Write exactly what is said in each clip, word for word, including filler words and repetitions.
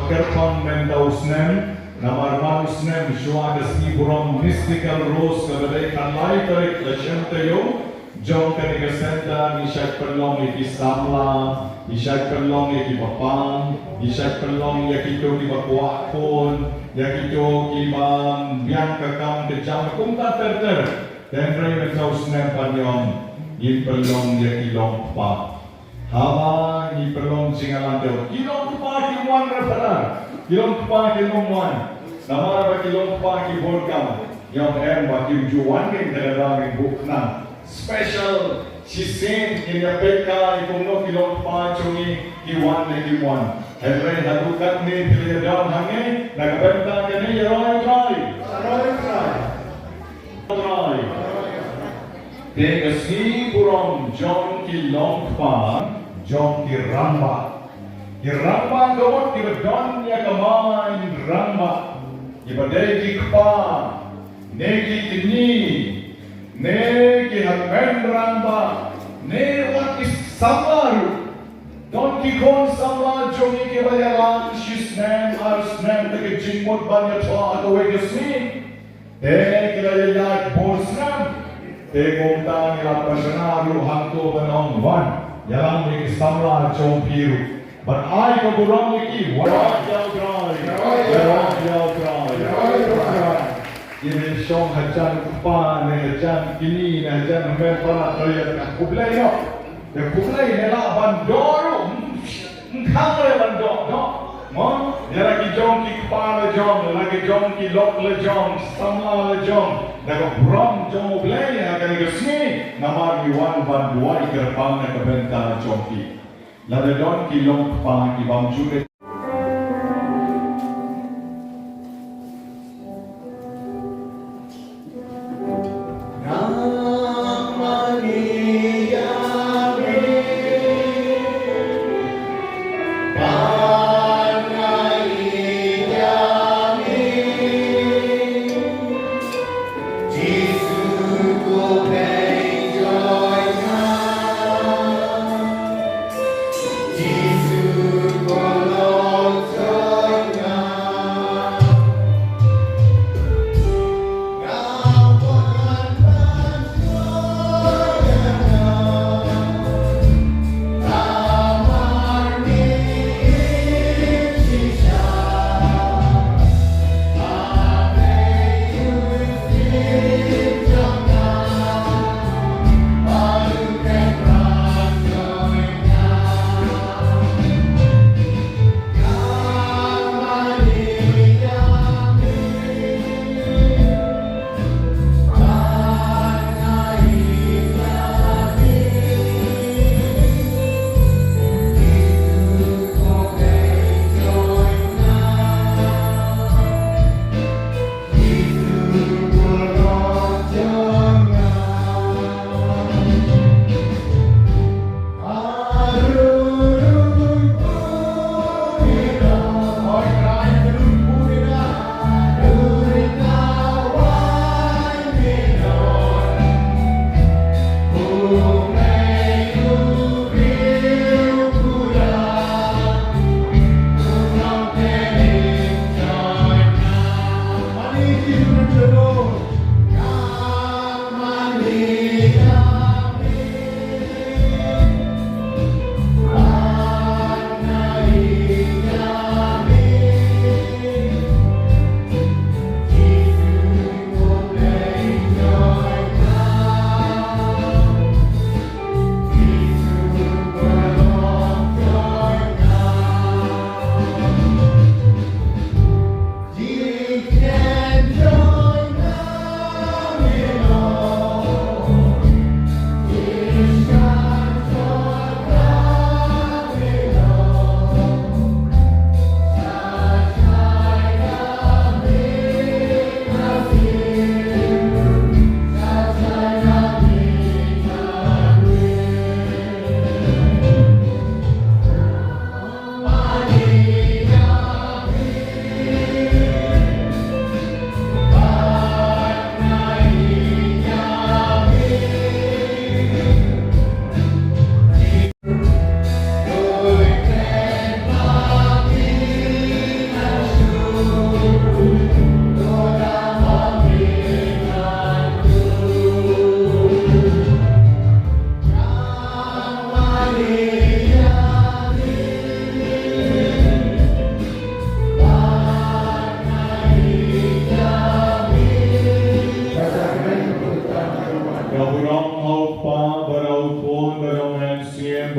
Kyrpang mynta u snem, namar man u snem shuwa ka sngi burom Mystical Rose kaba dei khatlai tarik la shem taïew, jong kane ka center ngi shait pynlong ïa ki samla, ngi shait pynlong ïa ki bapang, ngi shait pynlong ïa kito kiba kwah khun, ïa kito kiba biang ka kam ka jam kumta ter ter. Hynrei mynta u snem pat ngin pynlong ïa ki long kpa. Haba ngi pynlong jingïalang te ki long kpa kim wan re phadar, ki long kpa kim wan. Namar ba ki long kpa ki bun kam, ïa em ba kim ju wan, ngin da dang ngin buh khnang special shisien, ngin ïa peit kai kumno ki long kpa jong ngi ki wan ne kim wan. Hynrei haduh katne phi la ïa don hangne na ka bynta kane, ïaroh ïa U Trai. Ïaroh ïa U Trai. Te ka sngi burom jong ki long kpa, jong ki rangbah. Ki rangbah ka mut kiba don ïa ka main rangbah. Kiba dei ki kpa, ne ki kñi, ne ki hynmen rangbah, ne wat ki samla ruh. Don ki khun samla jong ngi kiba ïalam shi snem ar snem da ka jingmut ban ïathoh ha kawei ka sngi. Te ki la ïaid bun snem. Te kumta ngi la pynshna ruh hangto ban ong wan ïalam ïa ki samla jong phi ruh ban ai ka burom ïa ki. Wan ïa U Trai, wan ïa U Trai. Ïa me shong hajan kpa ne hajan kñi ne hajan hynmen palat, to ïa ka khublei noh. Te khublei ne lah ban doh ruh. Kham re ban doh, doh. Mo, ïa la ki jong ki kpa la jong, la ki jong ki lok la jong, samla la jong. Da ka burom jong U Blei ha kane ka sngi, namar ngi wan ban duwai kyrpang na ka bynta jong ki. Lada don ki long kpa ki bym ju leh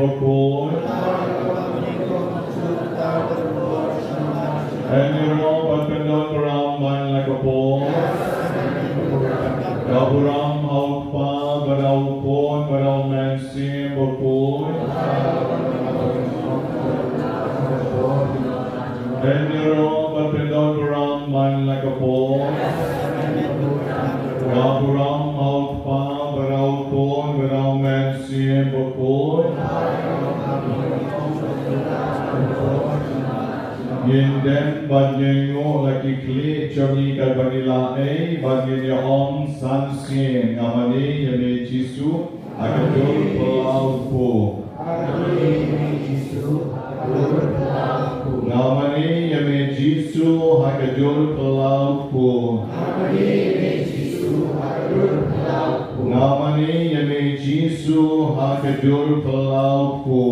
Bakhuid. Yn ïaroh bad pyndon burom man la ka por. Ka burom ha u Kpa bad ha u Khun bad ha u Mynsiem Bakhuid. Yn ïaroh bad pyndon burom man la ka por. Ka burom ha u Kpa bad ha u Khun bad ha u Mynsiem Bakhuid. Ngin dem bad ngin nguh la ki khlieh jong ngi katba ngi la ei, bad ngin ïa ong san sien: Nga mane ïa me Jisu, ha ka jur phyllaw kpu. Nga mane ïa me Jisu, ha ka jur phyllaw kpu. Nga mane ïa me Jisu, ha ka jur phyllaw kpu.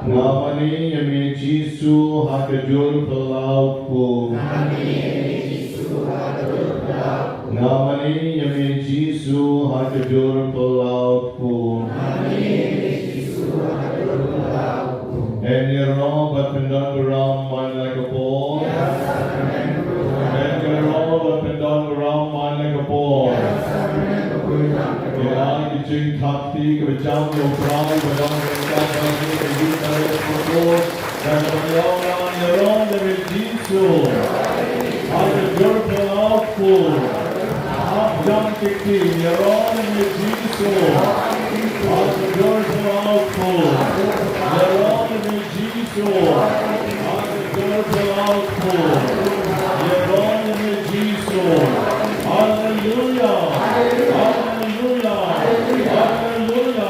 Nga mane ïa me Jisu, ha ka jur phyllaw kpu. Nga mane ïa me Jisu, ha ka jur phyllaw kpu. Yn ïaroh bad pyndon burom man la ka por. Yn ïaroh bad pyndon burom man la ka por. Ïa ki jingthap kti kiba jam ïa U Trai, ba don ryngkat bad ngi ha ka Eukharist bakhuid. Bad ban ïaroh, ïaroh ïa me Jisu, ha ka jur phyllaw kpu. Hap jam ki kti, ïaroh ïa me Jisu, ha ka jur phyllaw kpu. Ïaroh ïa me Jisu, ha ka jur phyllaw kpu. Ïaroh ïa me Jisu. Haleluia. Haleluia. Haleluia.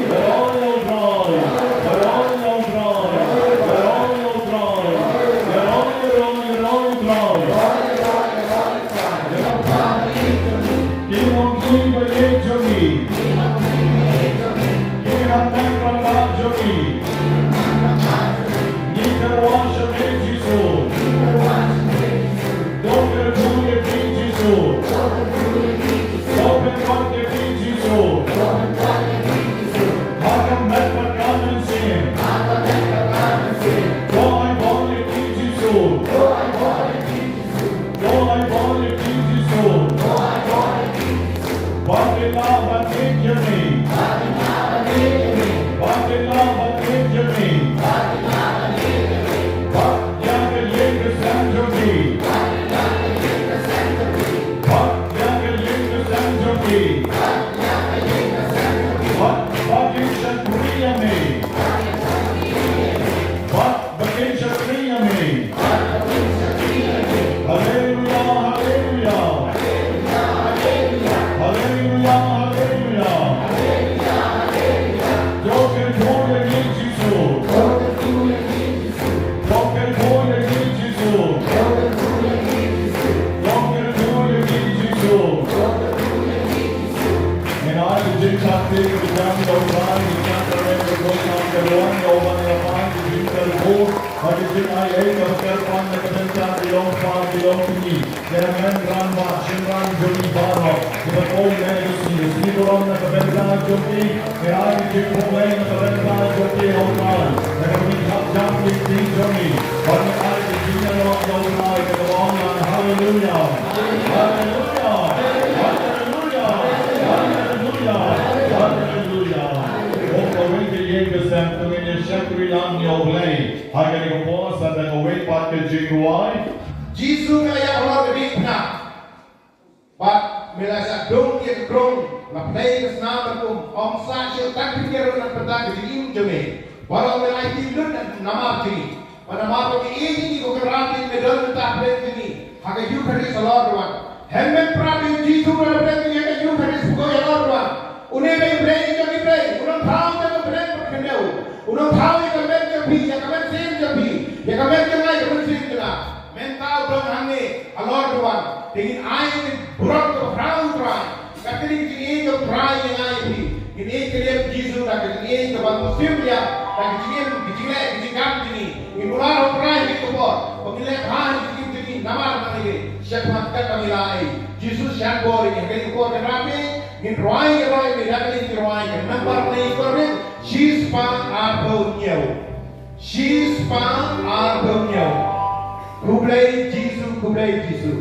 Ïaroh ïa U Trai. Ïaroh ïa U Trai. Ïaroh ïa U Trai. Ïaroh, ïaroh, ïaroh ïa U Trai. Ki longkmie ba ïeit jong ngi. Ki hynmen rangbah jong ngi. Ngi kyrpad sha me Jisu. To kyrkhu ïa phi Jisu. To pynban ïa phi Jisu. Ha ka met bad ka mynsiem. To ai bor ïa phi Jisu. To ai bor ïa phi Jisu. Ba kin lah ban ïeit ïa me. Ba kin lah ban ïeit ïa me. Bad ïa ka ïing ka sem jong phi. Bad ïa ka ïing ka sem jong phi. Bad ba kin shakri ïa me. Bad ba kin shakri ïa me. Haleluia, haleluia. Haleluia, haleluia. To kyrkhu ïa ngi Jisu. To kyrkhu ïa ngi Jisu. To kyrkhu ïa ngi Jisu. Ngin ai ka jingthap kti kaba jam ïa U Trai, ngi ïa ka ren ka jong ka, ka ruan ïa U Blei, ïa ka jingkyrkhu bad ka jingaiei kaba kyrpang na ka bynta ki longkpa ki longkmie. Ki hynmen rangbah shynrang jong ngi baroh kiba koit lehnohei, sngi burom na ka bynta jong ki. Ngi ai ka jingkhublei na ka bynta jong ki, ha U Trai, na ka bynta jong ki kti jong ngi. Bad ngi ai ka jingïaroh ïa U Trai, kaba ong lang, haleluia. Haleluia. Haleluia. Haleluia. Haleluia. Ko kawei ka ïing ka sem, to ngin ïa shakri lang ïa U Blei ha kane ka por, sa da kawei pat ka jingrwai. Jisu, nga la ïap halor ka diengphna, bad me la shah dung ïa ka krung na pdeng ka snam bad um. Ym sah shuh tang pynïaid ruh na ka bynta ka jingim jong me. Baroh me la aiti lut namar jong ngi. Bad namar ba me ïeit ïa ngi, ko Kynrad, me don mynta ha pdeng jong ngi ha ka Eukharist halor duwan. Hynmen prap ïa U Jisu na pdeng jong ngi ha ka Eukharist, ko halor duwan. Une ba U Blei jong ngi, U Blei, u nongthaw jong ka bneng bad ka khyndew. U nongthaw ïa ka met jong phi, ïa ka mynsiem jong phi, ïa ka met jong nga, ïa ka mynsiem jong nga. Mynta u don hangne halor duwan. Te ngin ai ka burom kaba khraw ïa U Trai. Kat kane ka jingïeit ka U Trai ïa nga ïa phi. Ngin ïeit kylliang ïa U Jisu da ka jingïeit kaba mynsiem ïa, da ka jingim, ka jingleh, ka jingkam jong ngi. Ngin kular ha U Trai ha kane ka por ba ngin leh bha ha ka jingim jong ngi namar ngi ïeit. Shakhmat kat ba ngi la ei. Jisu shan bor ïa ngi ha kane ka por, Kynrad, me Ngin rwai ïa, rwai ïa, da kane ki rwai ïa. Nambar kane ka rit, shispah arphew hynñiew. Shispah arphew hynñiew. Khublei Jisu, khublei Jisu.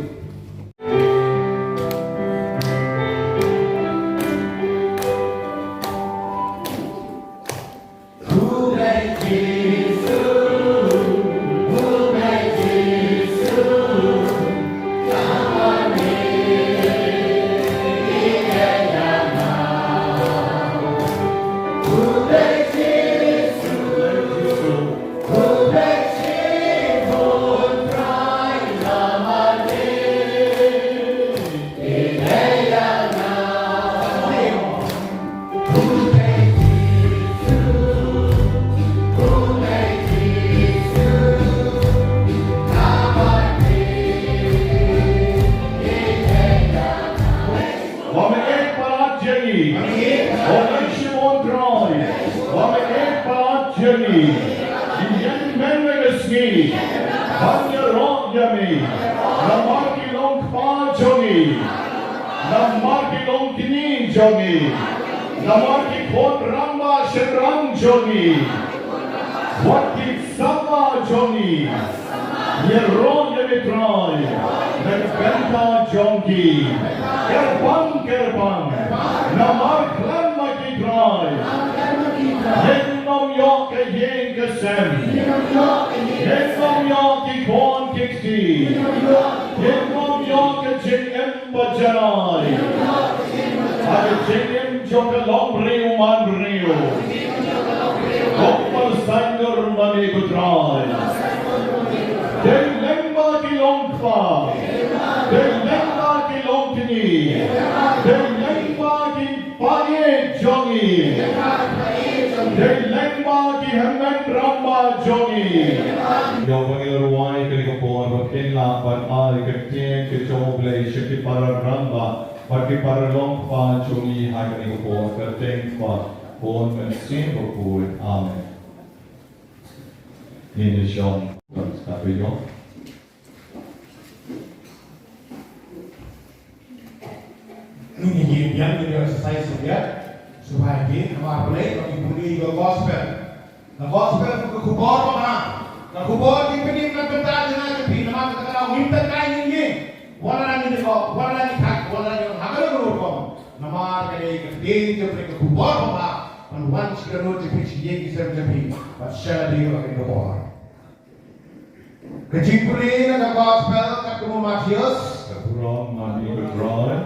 Wa meh palat jong ngi. Wa meh shibun Trai. Wa meh palat jong ngi. Ïa men me ka sngi. Ban ïaroh ïa me. Namar ki long kpa jong ngi. Namar ki long kñi jong ngi. Namar ki khun rangbah shynrang jong ngi. Wat ki samla jong ngi. Ïaroh ïa me Trai. Na ka bynta jong ki. Kyrpang kyrpang. Namar khlem ma ki Trai. Ngin ym ïoh ka ïing ka sem. Ngin ym ïoh ki khun ki kti. Ngin ym ïoh ka jingim ba janai. Ha ka jingim jong ka longbriew manbriew. Kong Mynsiem Bakhuid ma me ko Trai. Dei lyngba ki longkpa. Dei lyngba ki longkñi. Dei lyngba ki paid jong ngi. Dei lyngba ki hynmen rangbah jong ngi. Ïa ba ngi la rwai kane ka por ba kin lah ban ai ka ktien ka jong U Blei sha ki para rangbah bad ki para longkpa jong ngi ha kane ka por, ka kyrteng U Kpa, U Khun, U Mynsiem Bakhuid. Amen. Ngin ïa shong ban stad ïa. Ngin ïa biang, ngin ïa exercise ïa. Sngewbha ïa, namar balei ba ngi pule ïa ka gospel. Ka gospel ka khubor babha. Ka khubor jingpynim na ka bynta jong nga jong phi, namar kata ka daw ngim tang kai ngin ïeng. Wat la ngi dei ko, wat la ngi thait, wat la ngi ong ha ka rukom. Namar ka dei ka ktien jong phi, ka khubor babha. Ban wan sha ki dohnud jong phi, sha ki ïing ki sem jong phi. Bad sha la dei ka khubor. Ka jingpule na ka gospel katkum u Mathaios. Ka burom ma ngi ko Trai.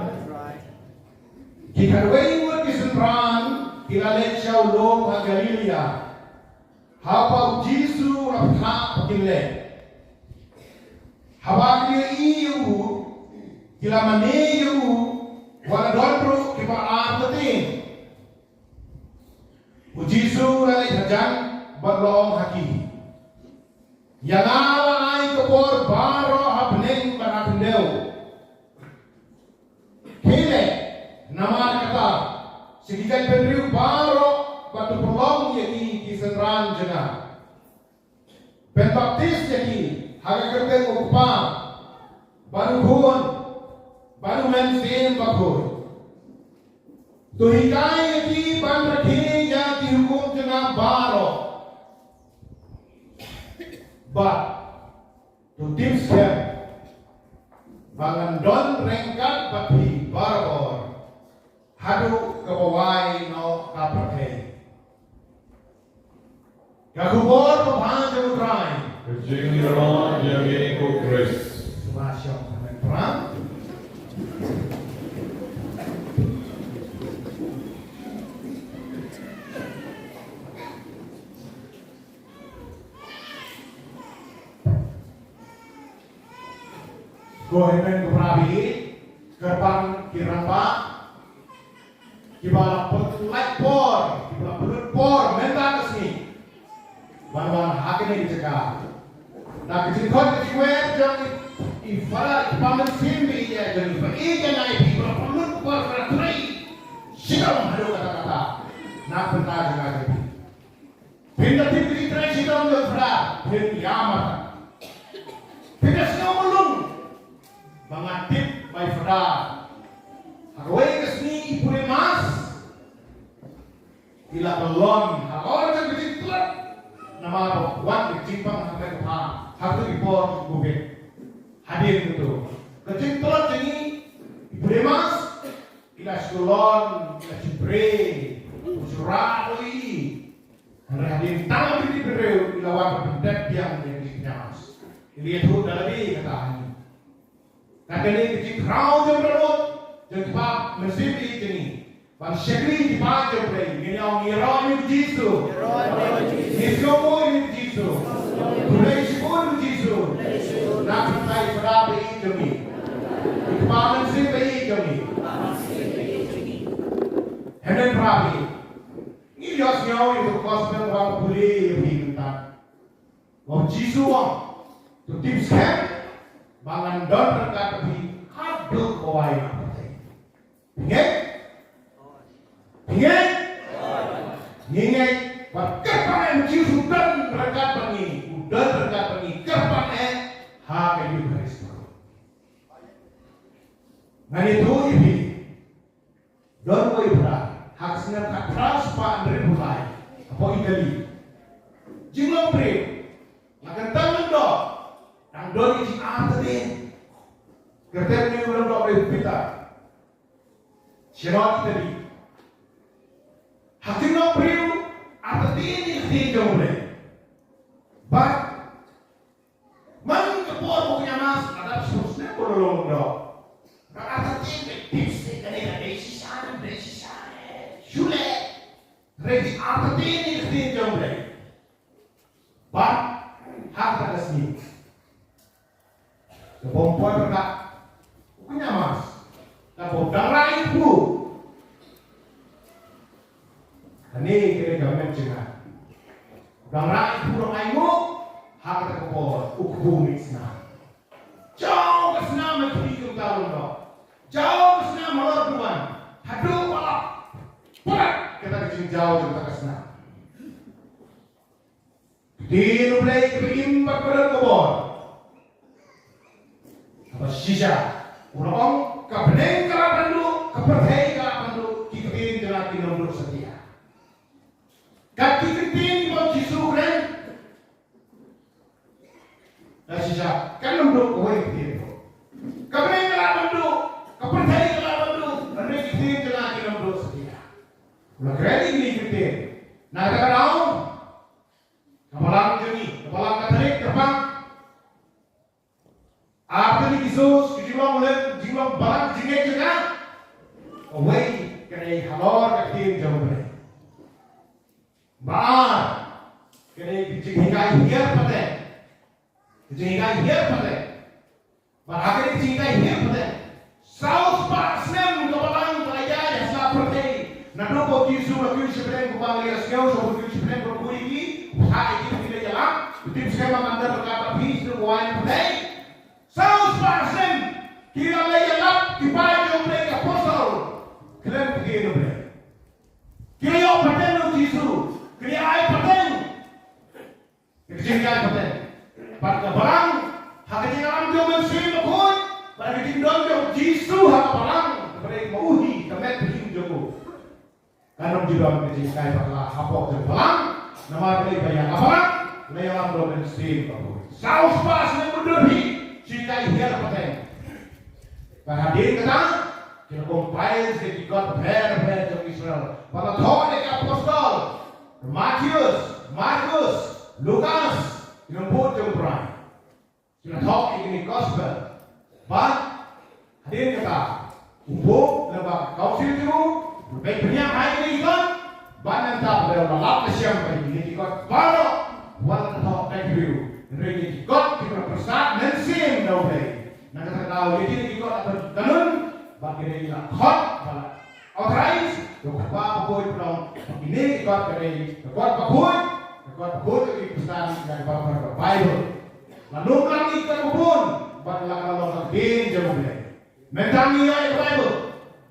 Ki khatwei ngut ki synran ki la leit sha u lum ha Galilaia, haba u Jisu u la phah ba kin leit. Haba ki ïohi ïa u, ki la mane ïa u, wat la don ruh kiba artatien. U Jisu u la leit hajan bad u la ong ha ki, ïa nga la ai ka bor baroh ha bneng bad ha khyndew. Khie leit, namar kata, sha ki jaitbynriew baroh bad to pynlong ïa ki ki synran jong nga. Pynbaptis ïa ki ha ka kyrteng u Kpa bad u Khun bad u Mynsiem Bakhuid. To hikai ïa ki ban rakhe ïa ki hukum jong nga baroh. Bad to tip skhem ba ngan don ryngkat bad phi barabor haduh kaba wai noh ka pyrthei. Ka khubor babha jong U Trai. Ka jingïaroh ïa me ko Khrist. Sngewbha shong ha ka pyrthei. Ko hynmen ko para bangeit, kyrpang ki rangbah kiba la pynlait por, kiba la pynlut por mynta ka sngi ban wan ha kane ka jaka. Na ka jingkhot ka jingwer jong i Father, i Kpa Mynsiem Bakhuid, jong i Father, i jong i, kiba la pynlut por, kiba la trei shitom haduh katta katta na ka bynta jong nga jong phi. Phin da tip ki trei shitom jong Father, phin ïam. Phin da sngew malu ba nga tip ba i Father ha kawei ka sngi i pule Don halor jong ka jingtlot namar ba wan ka jingpang ha ka pha ha ka por ka Covid. Hadien kito ka jingtlot jong ngi, i Pulemas i la skulon, i la shu pray, u shu rah ïa i. Hynrei hadien tang ki briew i la wan ban pyndep biang ïa ki Pulemas. I la ïathuh da lade kata ha ngi. Ka kane ka jingkhraw jong ka lut jong ki paid mynsiem jong ngi ban shakri ki paid jong U Blei. Ngin ïa ngi roi ïa U Jisu. Ngi sngewbha ïa U Jisu. U Blei shibun U Jisu. Na ka bynta i para ba ïeit jong ngi, i kpa mynsiem ba ïeit jong ngi. Hynmen para ba ïeit, ngi ïohsngew ïa ka gospel ba pule ïa phi mynta. Ba U Jisu u ong, to tip skhem ba ngan don ryngkat bad phi haduh ba wai na pyrthei. Phi ngeit? Phi ngeit? Ngi ngeit ba kyrpang eh U Jisu u don ryngkat bad ngi, u don ryngkat bad ngi kyrpang eh ha ka Eukharist. Ngan ïathuh ïa phi. Don uwei u brother ha ka snem khatphra spah hynriewphew lai hapoh Italy. Jinglong briew, la kyntang lyngdoh, dang don ïa ki artatien. Kyrteng une u lyngdoh u dei u Peter. Shnong Italy. Ha ka jinglong briew, artatien ïa ka ktien jong U Blei. Bad man ka por ba u ïa mass, la dap shu snem ba u la long lyngdoh. Nga artatien ba tip shisha kane ka dei shisha, dei shisha. Shu leh. Hynrei ki artatien ïa ka ktien jong U Blei. Bad ha kata ka sngi, ka bym poi pyrkhat, u ïa mass. Ka bym dang rai u. Kane ka dei ka met jong nga. Dang rai u dang ai nguh ha kata ka por, u kpu mih snam. Jaw ka snam, me kpi kumta lyngdoh. Jaw ka snam halor duwan. Haduh ba la pyrkhat kata ka jingjaw jong kata ka snam. Ktien U Blei kaba im bad ba don ka bor. Kaba shisha u la ong, ka bneng ka lah ban duh, ka pyrthei ka lah ban duh, ki ktien jong nga kin ym duh satia. Kat ki ktien kiba u Jisu u kren, ka shisha kan ym duh kawei ka ktien ruh. Ka bneng ka lah ban duh, ka pyrthei ka lah ban duh, hynrei ki ktien jong nga kin ym duh satia. U la kren ïa kine ki ktien. Na kata ka daw, ka balang jong ngi, ka balang Katholik, kyrpang. Artylli ki source, ki jinglong lem, jinglong balang, jingngeit jong nga. Kawei ka dei halor ka ktien jong U Blei. Ba ar ka dei ka jinghikai hiar pateng. Ka jinghikai hiar pateng. Bad ha kane ka jinghikai hiar pateng, saw spah snem ka balang ka la ïaid ha sla pyrthei. Naduh ba u Jisu u la kiew shapdeng, kumba ngi la ïohsngew, sha ba u kiew shapdeng, ba u kiew ïa ki, u phah ïa ki ba kin ïalap, u tip skhem ba ngan don ryngkat bad phi shaduh ba wai na pyrthei. Saw spah snem ki la leit ïalap, ki paid jong U Blei, ki apostol, khlem ktien U Blei. Ki la ïoh pateng na u Jisu, ki la ai pateng. Ka jinghikai pateng. Bad ka balang, ha ka jingïalam jong u Mynsiem Bakhuid, bad ka jingdon jong u Jisu ha ka balang, kaba dei ma u hi ka met ba im jong u. Kan ym ju don ka jinghikai bakla hapoh jong ka balang, namar balei? Ba ïa ka balang la ïalam da u Mynsiem Bakhuid. Saw spah snem bun dur hi, jinghikai hiar pateng. Bad hadien kata, ki la compile ïa ki kot bapher bapher jong Israel. Bad la thoh ïa ki apostol, Mathaios, Markos, Lukas, ki nongbud jong U Trai. Ki la thoh ïa kine ki gospel. Bad hadien kata, u Pope lyngba ka council jong u, u peit bniah ha kine ki kot, bad nangta pat u la lap lashai ba ïa kine ki kot baroh, wat la thoh da ki briew, hynrei ïa ki kot kiba la pyrsad mynsiem da U Blei. Na kata ka daw ïa kine ki kot la pynkanun, bad kine ki la khot, bad la authorize da u Kpa Bakhuid, ba kine ki kot ka dei ka kot bakhuid, ka kot bakhuid ka dei ka Khristan, ka dei ka Baibl. La nonglang ïa ki kot babun, bad la ka la long ka ktien jong U Blei. Mynta ngi ïoh ïa ka Baibl.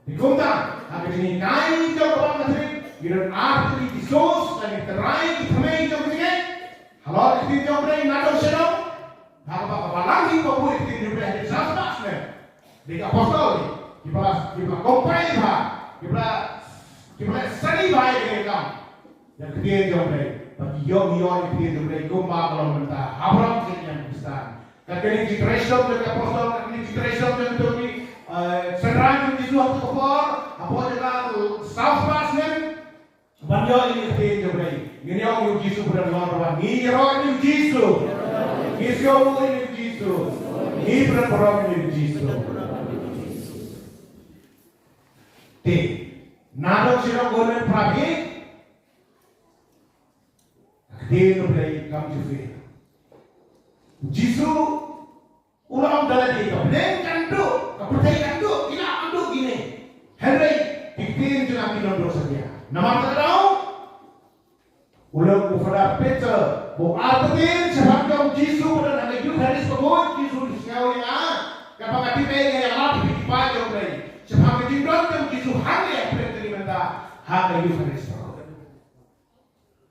Te kumta, ha ka jinghikai jong ka balang Katholik, ngi don artylli ki source, lane ki trai, ki thymmei jong ka jingngeit. Halor ka ktien jong U Blei, naduh shaduh, ha kaba ka balang hi ba buh ïa ka ktien jong U Blei hadien saw spah snem. Dei ki apostol hi, kiba la, kiba la compile bha, kiba la, kiba la study bha ïa kane ka kam. Ïa ka ktien jong U Blei, ba ki ïoh, ïoh ïa ka ktien jong U Blei kumba ka long mynta ha baroh ki niam Khristan. Kat kane ka jingtrei shitom jong ki apostol, kat kane ka jingtrei shitom jong ki, eh, synran jong U Jisu ha kato ka por, hapoh jong ka saw spah snem, ban ïoh ïa ka ktien jong U Blei. Ngin ïoh ïa U Jisu ba don lor, ba ngi ïaroh ïa U Jisu. Ngi sngewbha ïa U Jisu. Ngi pynpaw ïa U Jisu. Te, naduh sha ka por kaba phi Ka ktien U Blei kam ju fail. U Jisu u la ong da lade, ka bneng kan duh, ka pyrthei kan duh, ki lah ban duh kine. Hynrei ki ktien jong nga kin ym duh satia. Namar kata ka daw, u la, u Father Peter, u artatien shaphang jong U Jisu ba don ha ka Eukharist bakhuid, U Jisu u sngew ïa nga. Katba nga tip ei nga ïalap ïa phi ki paid jong U Blei. Shaphang ka jingdon jong U Jisu hangne ha ka pyrthei mynta ha ka Eukharist bakhuid.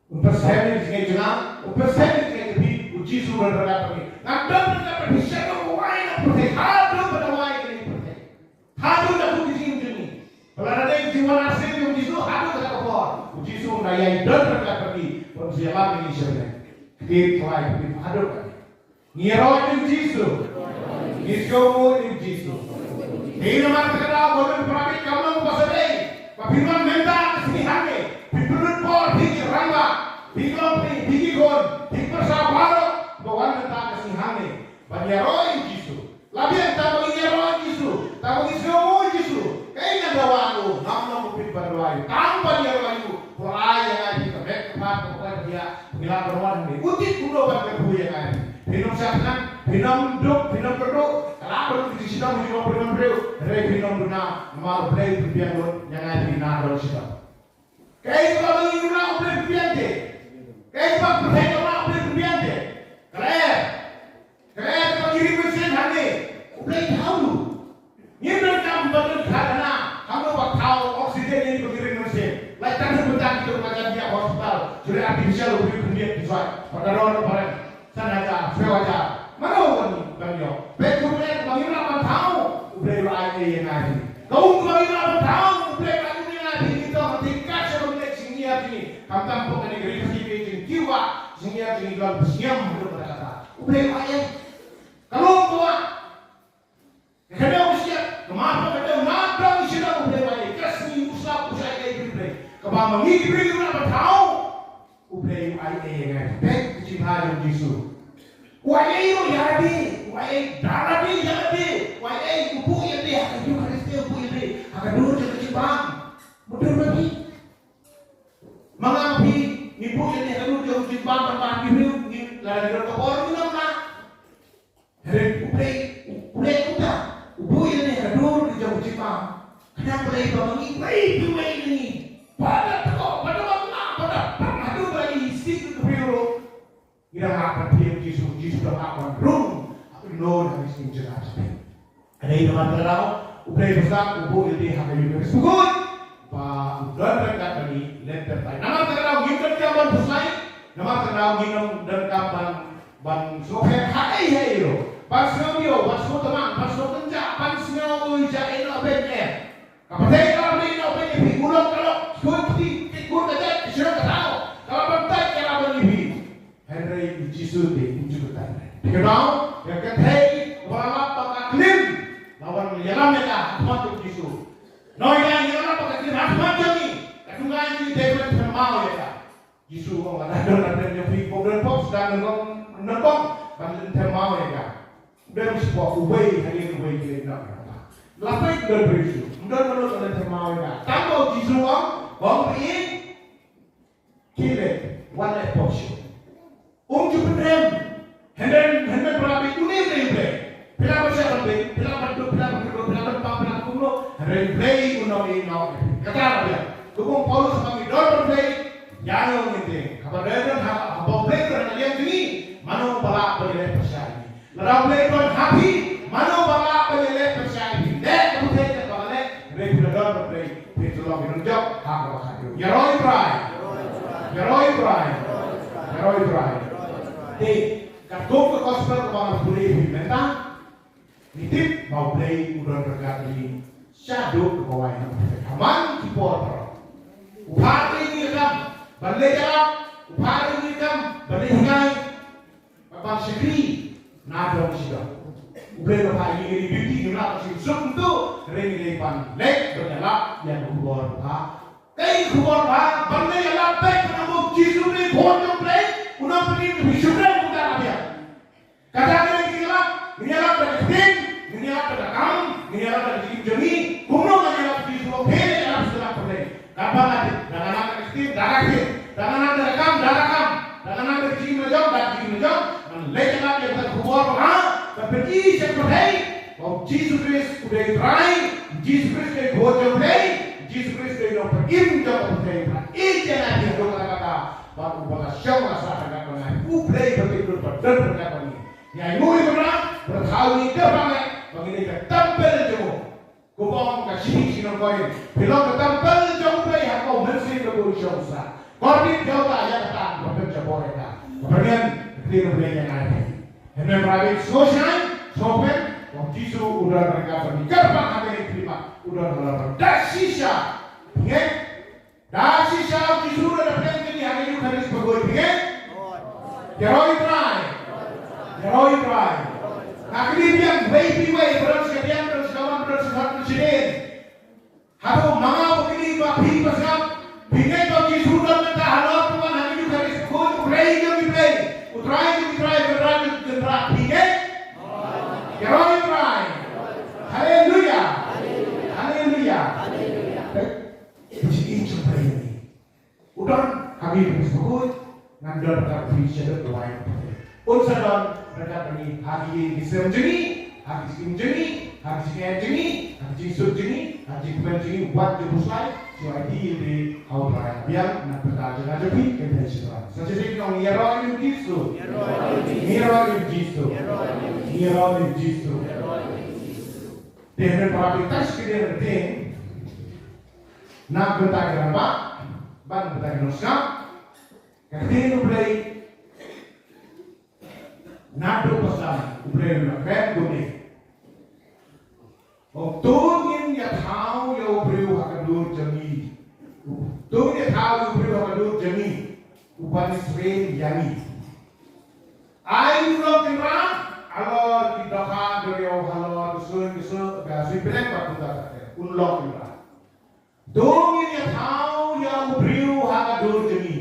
Un pyrshang ïa ka jingngeit jong nga, un pyrshang ïa ka jingngeit jong phi, U Jisu u don ryngkat bad ngi. Nga don ryngkat bad phi shaduh ba wai na pyrthei, haduh ba da wai kane ka pyrthei. Haduh da kut ka jingim jong ngi. Ba lada dei ka jingwan arsien jong U Jisu, haduh kata ka por U Jisu un da ïai don ryngkat bad ngi, ban sa ïalam ïa ngi sha bneng. Ktien Trai phi haduh kane. Ngi ïaroh ïa U Jisu. Ngi sngewbha ïa U Jisu. Te namar kata ka daw, ko don para bangeit, kam long ba sa dei ba phin wan mynta ka sngi hangne, phin pynlut por, phi ki rangbah, phi ki longkmie, phi ki khun, phi ki pyrsa baroh, ba wan mynta ka sngi hangne ban ïaroh ïa U Jisu. La biang, tang ba ngin ïaroh ïa U Jisu, tang ba ngin sngewbha ïa U Jisu. Kaei nga dawa ïa u, ngam long ba phin ban dawa ïa u, tang ban ïaroh ïa u. Ko ai ïa ngi phi ka met ka phad ka pyrthei, ba ngi lah ban wan hangne. U tip kumno ban kyrkhu ïa ngi phi. Phin ym shah thngan, phin ym duk, phin ym kyrduh. Ka lah ban long ka jingshitom ha jingmut jong u briew, hynrei phin ym duna, namar U Blei u pynbiang lut ïa ngi phi na ka dohnud shitom. Kaei kaba ngi duna U Blei u pynbiang te. Kaei kaba pyrthei ka duna U Blei u pynbiang te. Ka lyer. Ka lyer kaba ngi ring mynsiem hangne, U Blei u thaw. Ngim donkam ban don kharkhana, hangno ba thaw oxygen ïa ngi ba ngi ring mynsiem. Lait tang ha bynta kito kiba jan biang ha hospital, shu leh artificial, u briew u khyndiat ki swai. Ba ka roi ba rem. San hajar, saw hajar. Mano ban, ban ïoh? Peit kumne, ba ngim lah ban thaw, U Blei u la ai ei ïa ngi. Ka um kaba ngim lah ban thaw, U Blei u la ai ei ïa ngi. Ngi tang ha tyngka sha ba ngi leit jingïap jong ngi. Khamtam pok kane ka ri Khasi, ka jingkiew ba jingïap jong ngi, don ba sngem haduh katta katta. U Blei u la ai ei. Ka long kaba Ka khyndew ka shyiap, ka marpa ka dang, na dang sha dang U Blei u ai ei, ka sngi u slap u shah ei ei U Blei. Kaba ma ngi ki briew ngi lah ban thaw, U Blei u ai ei ïa ngi. Peit ka jingthaw jong U Jisu. U ai ei ruh ïa lade, u ai ei da lade ïa lade, u ai ei, u buh ïa lade ha ka Eucharistia, u buh ïa lade ha ka dur jong ka jingbam. Mutdur ma phi. Ma nga ma phi, ngi buh ïa lade ha ka dur jong ka jingbam, ban ban ki briew, ngi lada ngi don ka bor ngi nym lah. Hynrei U Blei, U Blei kumta, u buh ïa lade ha ka dur ka jong ka jingbam. Khnang balei? Ba ma ngi, wei phi wei na ngi. Ba da tngen, ba da ban lah, ba da pang haduh ba i sih ka briew ruh. Ngi dang hap ban pynïap Jisu, Jisu dang hap ban rung ha kano kano ka sngi jong ka. Ka dei namar kata ka daw U Blei ba sdang u buh ïa lade ha ka Eucharist bakhuid, ba u don ryngkat bad ngi lynter tai. Namar kata ka daw ngim donkam ban pynshai, namar kata ka daw ngim donkam ban, ban sngewpher ha ei ha ei ruh. Ban sngew diaw, ban sngew tymmen, ban sngew kynjah, ban sngew ïa ïehnoh beiñ eh. Ka pyrthei ka la pynïaid noh beiñ ïa phi, u lok ka lok, ki khun ka jait, ki khun ka jait, ki shnong ka thaw, ka la pyntait ïarap beiñ ïa phi. Hynrei U Jisu te um ju kyntait. Phi kynmaw ïa ka kynthei kaba la lap ba ka klim, la wan ïalam ïa ka ha khmat U Jisu. Nongïalam ïalam ba ka klim ha khmat jong ngi. Ka jong ngi dei ban kynmaw ïa ka. Jisu u ong, lada don na pdeng jong phi kaba don pop, sdang nyngkong, nyngkong ban leit kynmaw ïa ka. Don shuh uwei hadien uwei ki leit noh. La peit don briew shuh. Don mano ban leit kynmaw ïa ka. Tang ba u Jisu u ong, ong phi, ki leit, wan leit pop shuh. Um ju pynrem. Hynrei, hynrei para bangeit, une U Blei, U Blei. Phi lah ban shah ban beiñ, phi lah ban duk, phi lah ban kyrduh, phi lah ban pang, phi lah ban kumno. Hynrei U Blei un ym ïehnoh. Kata la biang. Kumba u Paulus u ong, ngi don ban beiñ, ïa ngi ngin tieng. Haba U Blei don ha, haba U Blei don ha ka liang jong ngi, mano ba lah ban ïaleh pyrshah ïa ngi. Lada U Blei don ha phi, mano ba lah ban ïaleh pyrshah ïa phi. Leh kumta, leh kumta, leh kumta, leh kumta, phi la don bad U Blei, phin sa long ki nongjop ha kaba khatduh. Ïaroh ïa U Trai. Ïaroh ïa U Trai. Ïaroh ïa U Trai. Te, katkum ka gospel kaba nga pule ïa phi mynta, ngi tip ba U Blei u don ryngkat bad ngi shaduh kaba wai na pyrthei. Ha man ki por baroh. U phah ïa ngi ka kam. Ban leh ïalap, u phah ïa ngi kam ban leh hikai, ban shakri na dong shi dong. U Blei u phah ïa ngi duty, ngim lah ban shu suk kumto, hynrei ngi dei ban leh ban ïalap ïa ka khubor babha. Kaei ka khubor babha? Ban leh ïalap beit, ban ong ba U Jisu U Blei, u Khun jong U Blei, u nongpynim jong ngi, u shakri kumta na biang. Kata ka dei ka jingïalap, ngin ïalap da ka ktien, ngin ïalap da ka kam, ngin ïalap da ka jingim jong ngi. Kumno ngan ïalap, Jisu u ong phi ïalap sha ka pyrthei. Katba nga tip, da nga nang da ka ktien, da ka ktien, da nga nang da ka kam, da ka kam, da nga nang da ka jingim la jong, da ka jingim la jong. Ngan leit ïalap ïa ka khubor babha, ban pyni sha ka pyrthei ba U Jisu Khrist u dei u Trai, U Jisu Khrist u dei u Khun jong U Blei, U Jisu Khrist u dei u nongpynim jong ka pyrthei. Ba ïeit ïa ngi haduh katta katta. Bad uba la shong la sah ryngkat bad ngi, U Blei ba tip lut ba don ryngkat bad ngi. Ngi ainguh ïa U Trai, ba u thaw ïa ngi da ba ngi, ba ngi dei ka templ jong u. Kumba ong ka shithi sha ki nong Korinth, phi long ka templ jong U Blei, ha ka mynsiem kaba u shong u sah. Korinth, ïa uta ïa kata, ba phin sa poi ïa ka. Ka pyrshang ka ktien U Blei ïa ngi. Hynrei para bangeit, sngewsih, sngewkmen, U Jisu u don ryngkat bad ngi. Kyrpad ha kane ka khlieh, u don halor. Da shisha, phi ngeit? Da shisha U Jisu u don ha pdeng jong ngi ha ka Eukharist bakhuid, phi ngeit? Ïaroh ïa U Trai. Ïaroh ïa U Trai. Nga kylli biang, wei pa wei, ba don shadien, ba don shawan, ba don shakhmat, ba don shadien. Hato ma nga ba kylli, ba phi ba sngap, phi ngeit ba U Jisu u don mynta halor, u wan ha ka Eukharist bakhuid, U Blei jong ki blei, U Trai jong ki trai, U Kynrad jong ki kynrad, phi ngeit? Ïaroh ïa U Trai. Haleluia. Haleluia. Haleluia. Ka jingïeit jong U Blei ïa ngi. U don ha ka Eukharist bakhuid, ngan don ryngkat bad phi shaduh ka wai. Un sa don ryngkat bad ngi ha ki ïing ki sem jong ngi, ha ki jingim jong ngi, ha ki jingeh jong ngi, ha ki jingsuk jong ngi, ha ki jingkmen jong ngi, wat jingpynshlur, shu aiti ïa U Blei ha U Trai. Biang na ka bynta jong nga jong phi, kynthei Shynrang. Sa shisien ngi ong, ïaroh ïa U Jisu. Ïaroh ïa U Jisu. Ïaroh ïa U Jisu. Te hynrei para bangeit, tang shi kyndiat ka ktien, na ka bynta ki rangbah bad na ka bynta ki nongsngap, ka ktien U Blei naduh ba sdang, U Blei u la kren kumne. Ong, to ngin ïa thaw ïa u briew ha ka dur jong ngi. To ngin ïa thaw ïa u briew ha ka dur jong ngi, u ban ïasyriem ïa ngi. Ai u long Kynrad halor ki dohkha duriaw, halor ki suiñ ki suiñ, ka suiñ bneng bad kumta ter ter. Un long Kynrad. To ngin ïa thaw ïa u briew ha ka dur jong ngi.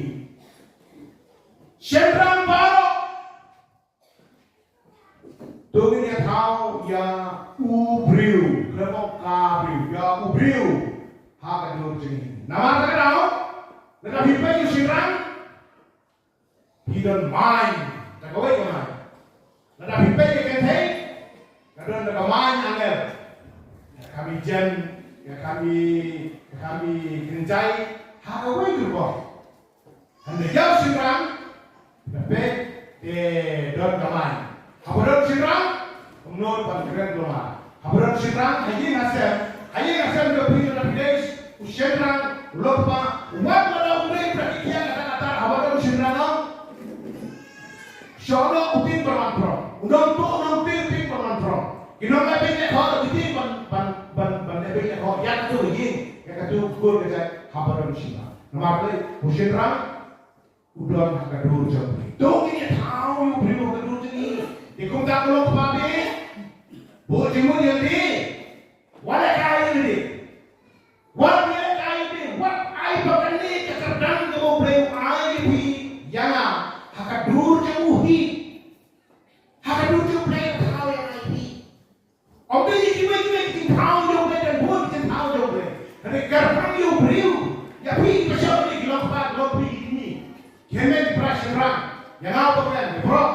Shynrang baroh, to ngin ïa thaw ïa u briew, khlem ong ka briew, ïa u briew ha ka dur jong ngi. Namar kata ka daw, lada phi peit ïa u shynrang, phi don mind, da kawei ka mind. Lada phi peit ïa ka kynthei, ka don da ka mind angel. Ïa ka kam ïeit, ïa ka kam ïeit, ïa ka kam ïeit kynjai, ha kawei ka rukom. Hynrei ïa u shynrang, lada phi peit, te don ka mind. Haba don shynrang, kumno ban kren, kumno ban Haba don shynrang ha ïing ha sem, ha ïing ha sem jong phi, lada phi dei u shynrang, u lok pa, wat lada u dei u pyrshah ïa kata kata, haba don shynrang, ong, shoh noh u tieng ban wan prong. U nongtuh u nongtieng u tieng ban wan prong. Ki nongleh beiñ leh khoh ki tieng ban, ban, ban, ban leh beiñ leh khoh ïa katu ka ïing, ïa katu ka kur ka jait, haba don shynrang. Namar balei? U shynrang u don ha ka dur jong u briew. To ngin ïa thaw ïa u briew ha ka dur jong ngi. Te kumta ko lok pa, buh jingmut ïa lade. Wat leh kai ïa lade. Wat leh kai ïa lade. Wat ai ba kane ka kyrdan kaba U Blei u ai ïa phi ïa nga, ha ka dur jong u hi. Ha ka dur jong U Blei ka thaw ïa nga ïa phi. Ym dei ïa kiwei kiwei ki jingthaw jong U Blei, don bun ki jingthaw jong U Blei. Hynrei kyrpang ïa u briew, ïa phi ki pastor, ki long kpa, ki long kmie, ki kmie, ki hynmen ki para shynrang, ïa nga uba kren, ïa baroh,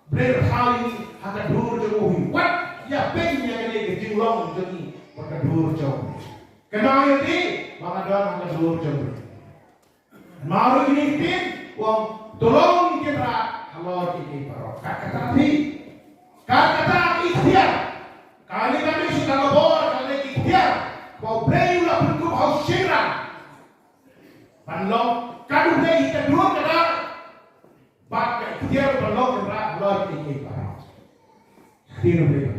U Blei u thaw ïa ngi ha ka dur jong u hi. Wat ïa pynïa kane ka jinglong jong ngi bad ka dur jong u Blei. Kynmaw ïa lade ba nga don ha ka dur jong U Blei. Namar kine ki ktien, u ong, to long ki kynrad halor kiei kiei baroh. Kat kata phi, kat kata ki ktien, kane ka mission, ka bor, kane ki ktien, ba U Blei u la pynkup ha u shynrang ban long ka dur, ka dur, ka dur, bad ka ktien ban long kynrad halor kiei kiei baroh. Ktien U Blei.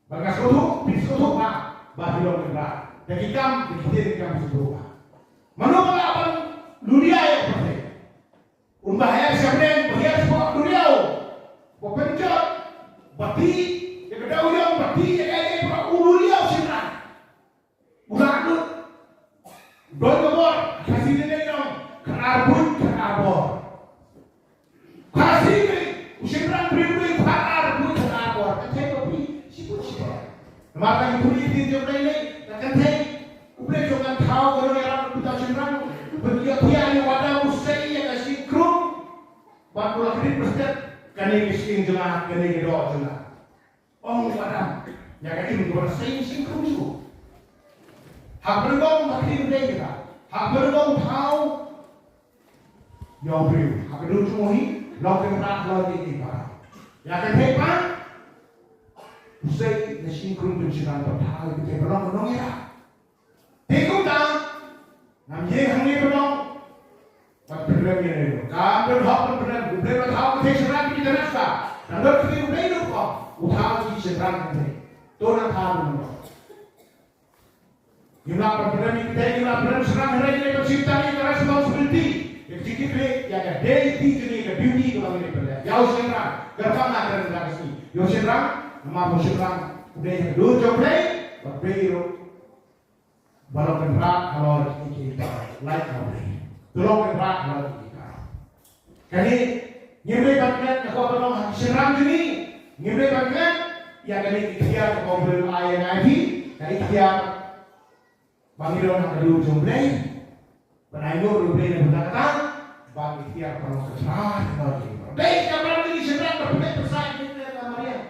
Ba nga sngewthuh, phi sngewthuh ba, ba phi long kynrad. Da ki kam, da ki ktien, ki kam sngewthuh ba. Mano ba lah ban Dulia ïa u pyrthei. Un ba her sha bneng, ba her sha dulia u. Ba pynjot, ba tih ïa ka dewïong, ba tih ïa kaei kaei, ba u dulia u shynrang. U la lut. Don ka bor, Khasi ne ne ong, ka ar buit, ka ar bor. Khasi ne, u shynrang briew briew, ka ar buit, ka ar bor. Ka thei ba phi, shibun shibun. Namar ka ïa phi ïa phi jong Blei ne, ka kan thei. U Blei jong ngan thaw, ka long ïarap, u ta shynrang. Ban ïa phi ïa wada u sei ïa ka shynkrung. Ban u la krit bastep, kane ka shynrang jong nga, kane ka doh jong nga. Ong u Adam, ïa ka im kaba sei shynkrung shuh. Ha ka pynlong ha ka im dei ka. Ha ka pynlong thaw. Ïa u briew, ha ka dur jong u hi, long kynrad long ki ki para. Ïa ka thei pa. U sei na shynkrung pynshynrang pa thaw ki thei ba long long ïa. Te kumta, ngam ïeng hangne ban ong, ban pynrem ïa ne. Kam don hok ban pynrem, U Blei ba thaw ka thei shynrang ki dang nasa. Dang don ka thei U Blei ruh ko, u thaw ki shynrang ka thei. To nang thaw ban ong. Ngim lah ban pynrem ïa ki thei, ngim lah pynrem shynrang, hynrei ngi dei ban shim tang ïa ka responsibility. Ïa ka jingkitkhlieh, ïa ka dei ki jong ngi, ka duty kaba ngi dei ban leh. Ïa u shynrang, kyrpang na ka rynda ka sngi. Ïa u shynrang, namar u shynrang, u dei ka dur jong U Blei, bad U Blei ruh. Ba long kynrad halor ki ki para, lait ha U Blei. To long kynrad halor ki ki para. Kane, ngim dei ban klet, nga kwah ban ong ha ki shynrang jong ngi. Ngim dei ban klet ïa kane ka iktiar kaba U Blei u ai ïa ngi, ka iktiar ba ngi don ha ka dur jong U Blei. Ban ainguh U Blei na bynta kata, ba ka iktiar ba long kynrad halor ki. Dei ka balang jong ngi shynrang ban pynleit pynshai ïa ka Mariang.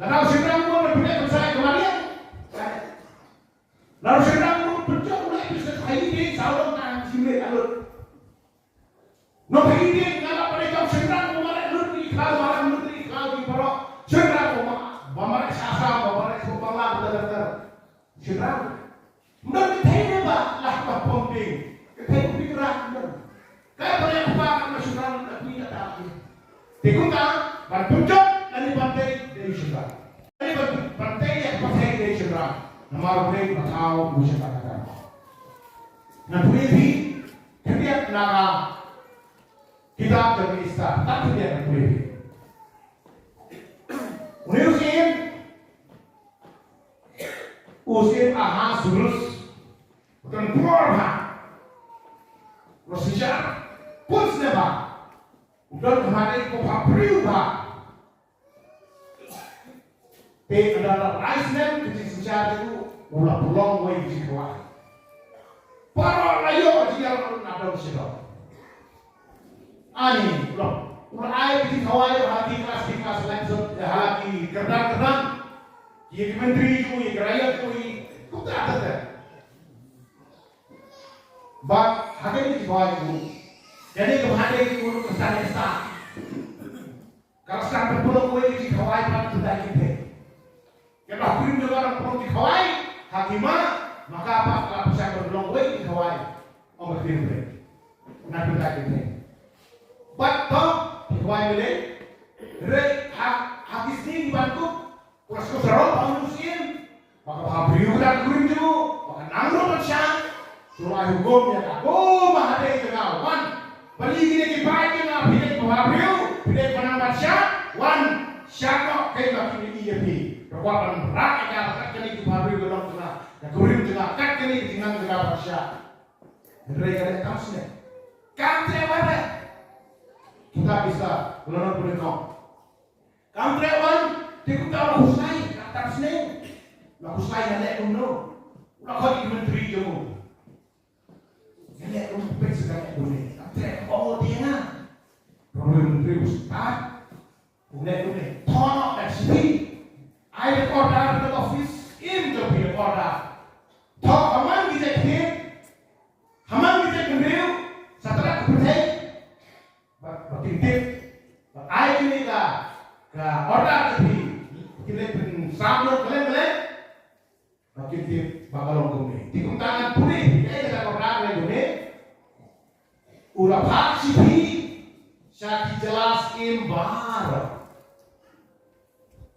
Lada u shynrang u ban pynleit pynshai ïa ka Mariang. Lada u shynrang u pynjot u leit pynshai ïa ka Mariang, sa u long tang shim leit ka lut. Nongpynim nga la pynlong shynrang ba mareh lut ri khlaw, mareh lut ri khlaw ki baroh. Shynrang ba ma-, ba mareh sha Assam, ba mareh sha Bangla, ba mareh sha shynrang. Ym don ka thei ne ba lah ba pom ding. Ka thei u Blei ka rak ym don. Ka ba leh ba ka shynrang ka pynlong ka ta. Te kumta ban pynjot lane ban tei dei shynrang. Lane ban, ban tei ïa ka pyrthei dei shynrang. Namar U Blei ba thaw u shynrang ka ta. Ngan pule phi Khyndiat na ka kitab jong u Esther, tat khyndiat na pule. Une u syiem, u syiem Ahasuerus, u don bor bha, u synshar bun snem bha, u don ha ka bhabriew bha. Te ynda la lai snem ka jingsynshar jong u, u la pynlong wei ka jingkhawai. Baroh la ïoh ka jingïalam na dong sha dong. Ani, u la, u la ai ka jingkhawai ha ki klas, ki klas election, ha ki kyrdan kyrdan. Ïa ki myntri jong u, ïa ki raiot jong u, kumta kumta. Bad ha kane ka jingkhawai jong u, kane ka bha dei ka jingkhawai ka san esa. Ka la sdang ban pynlong wei ka jingkhawai pat na ka bynta ki kynthei. Ka la kurim jong ka ban pynlong jingkhawai ha ki ma, ma ka pat ka la sdang ban pynlong wei ka jingkhawai. Ong ka ktien Blei na ka bynta ki kynthei. Bad to jingkhawai Blei. Hynrei ha, ha ki sngi kiban kut, u la sngewsarong ba u syiem. Ba ka bhabriew ka dang kurim jong u, ba ka nang ruh ban shad. To ai hukum ïa ka, ko Mahadei jong nga, wan. Balei kine ki paid jong nga, phi dei bhabriew, phi dei ba nang ban shad, wan. Shad noh, kaei ba kine ïa phi. Ka kwah ban rat ïa ka, ba kat kane ki bhabriew ka long jong nga, ka kurim jong nga, kat kane ki jingnang jong nga ban shad. Hynrei ka dei tam snem. Kam treh wan re. Kitab Esther, ka lynnong kaba nyngkong. Kam treh wan, te kumta u la khuslai, ka tam snem. U la khuslai, nga leh kumno. U la khot ïa ki myntri jong u. Nga leh kumno, peit sha ka leh kumne. Kam treh, ka ong te nga. Ka myntri u stad. U leh kumne. Thoh noh da ka shithi. Ai da ka order da ka office. Im jong phi da ka order. Thoh ha man ki jait thied. Ha man ki jait bynriew. Sa tang ka pyrthei. Ba, ba kin tip, ba ai kine ka, ka order ka phi, ba kin leit pynsam noh kylleng kylleng, ba kin tip ba ka long kumne. Te kumta ngan pule, phi, kaei kata ka order ka long kumne. U la phah shithi sha ki jylla Sikkim baroh.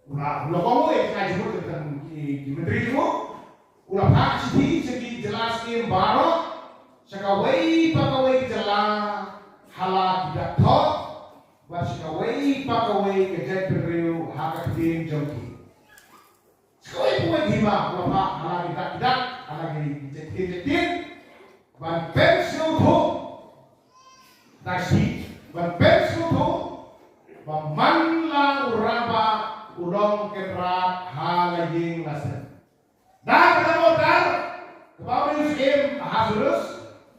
U la, u la ong ïa ka jingmut ka ki, ki myntri jong u. U la phah shithi sha ki jylla Sikkim baroh. sha kawei pa kawei ka jylla ha la ki dak thoh, bad sha kawei pa kawei ka jaitbynriew ha ka ktien jong ki. Sha kawei pa kawei ka hima, u la phah ha la ki dak ki dak, ha la ki jait ktien jait ktien, ban pynsngewthuh, da shi, ban pynsngewthuh ba man la u rangbah u long kynrad ha la ïing la sem. Da kata ka order kaba u Riewsyiem Ahasuerus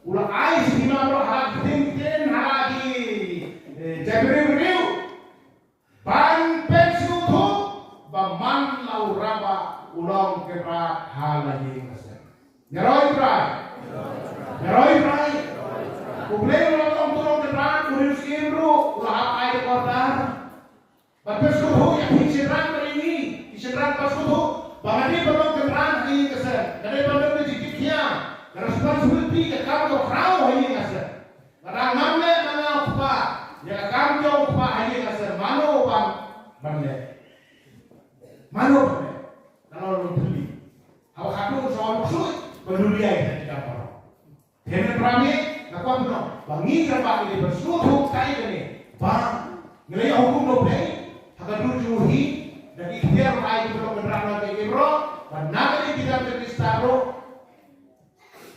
u la ai sha ki hima baroh ha ki ktien ktien, ha ki, eh, jaitbynriew briew, ban pynsngewthuh ba man la u rangbah u long kynrad ha la ïing la sem. Ïaroh ïa U Trai. Ïaroh ïa U Trai. U Blei u la long, u long kynrad, u Riewsyiem ruh u la hap ai order. Ban pynsngewthuh ïa phi shynrang bad ïa ngi ki shynrang, ban sngewthuh ba nga dei ban long kynrad ha ïing ka sem, nga dei ban don ka jingkitkhia, ka responsibility, ka kam ka khraw ha ïing ka sem. Lada ngam leh na nga u kpa ïa ka kam jong u kpa ha ïing ka sem, mano ban, ban leh? Mano ban leh? Ka long lynthli. Haba khatduh sa wan u ksuid ban duriai ha ki kam baroh. Te mynta nga kwah ban ong ba ngi rangbah ngi dei ban sngewthuh kaei kane, ba ngi la ïoh hukum na U Blei ha ka dur jong u hi, da ki ikhtiar ba ai ki ba long kynrad na ki baroh, ba na ka liang ki jam jong ki stad ruh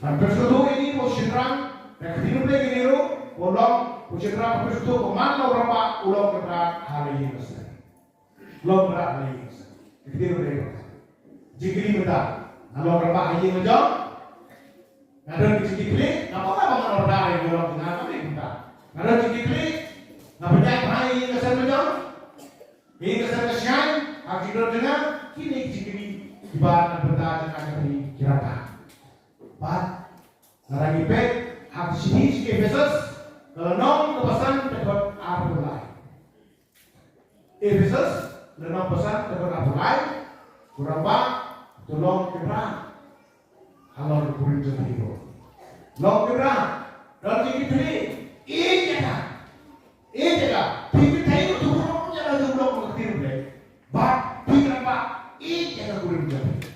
ban pynsngewthuh ïa ngi ba u shynrang, da ka ktien U Blei ïa ngi ruh, ba u long u shynrang, ban pynsngewthuh ba man la u rangbah u long kynrad ha la ïing la sem. Long kynrad ha la ïing la sem. Ka ktien U Blei. Jingkylli mynta, nga long rangbah ha ïing la jong? Nga don ka jingkitkhlieh, nga ong ba nga long rangbah ha ïing la jong, nga long mynta. Nga don jingkitkhlieh, nga pynïaid bha ïa ïing la sem la jong? Ïing la sem ka shai ha ka jingdon jong nga? Kine ki jingkylli kiba na ka bynta jong nga, ka ri ki rangbah. Bad lada ngi peit ha ka shithi sha ki Ephesus, ka lynnong kaba san, dkhot arphew lai. Ephesus, lynnong ba san, dkhot arphew lai, u rangbah u long kynrad halor ka kurim jong phi ruh. Long kynrad, don jingkitkhlieh, ïeit ïa ka. Ïeit ïa ka. Phi kynthei ruh to burom ïa ka, to burom ïa ka ktien Blei. Bad phi rangbah, ïeit ïa ka kurim jong phi.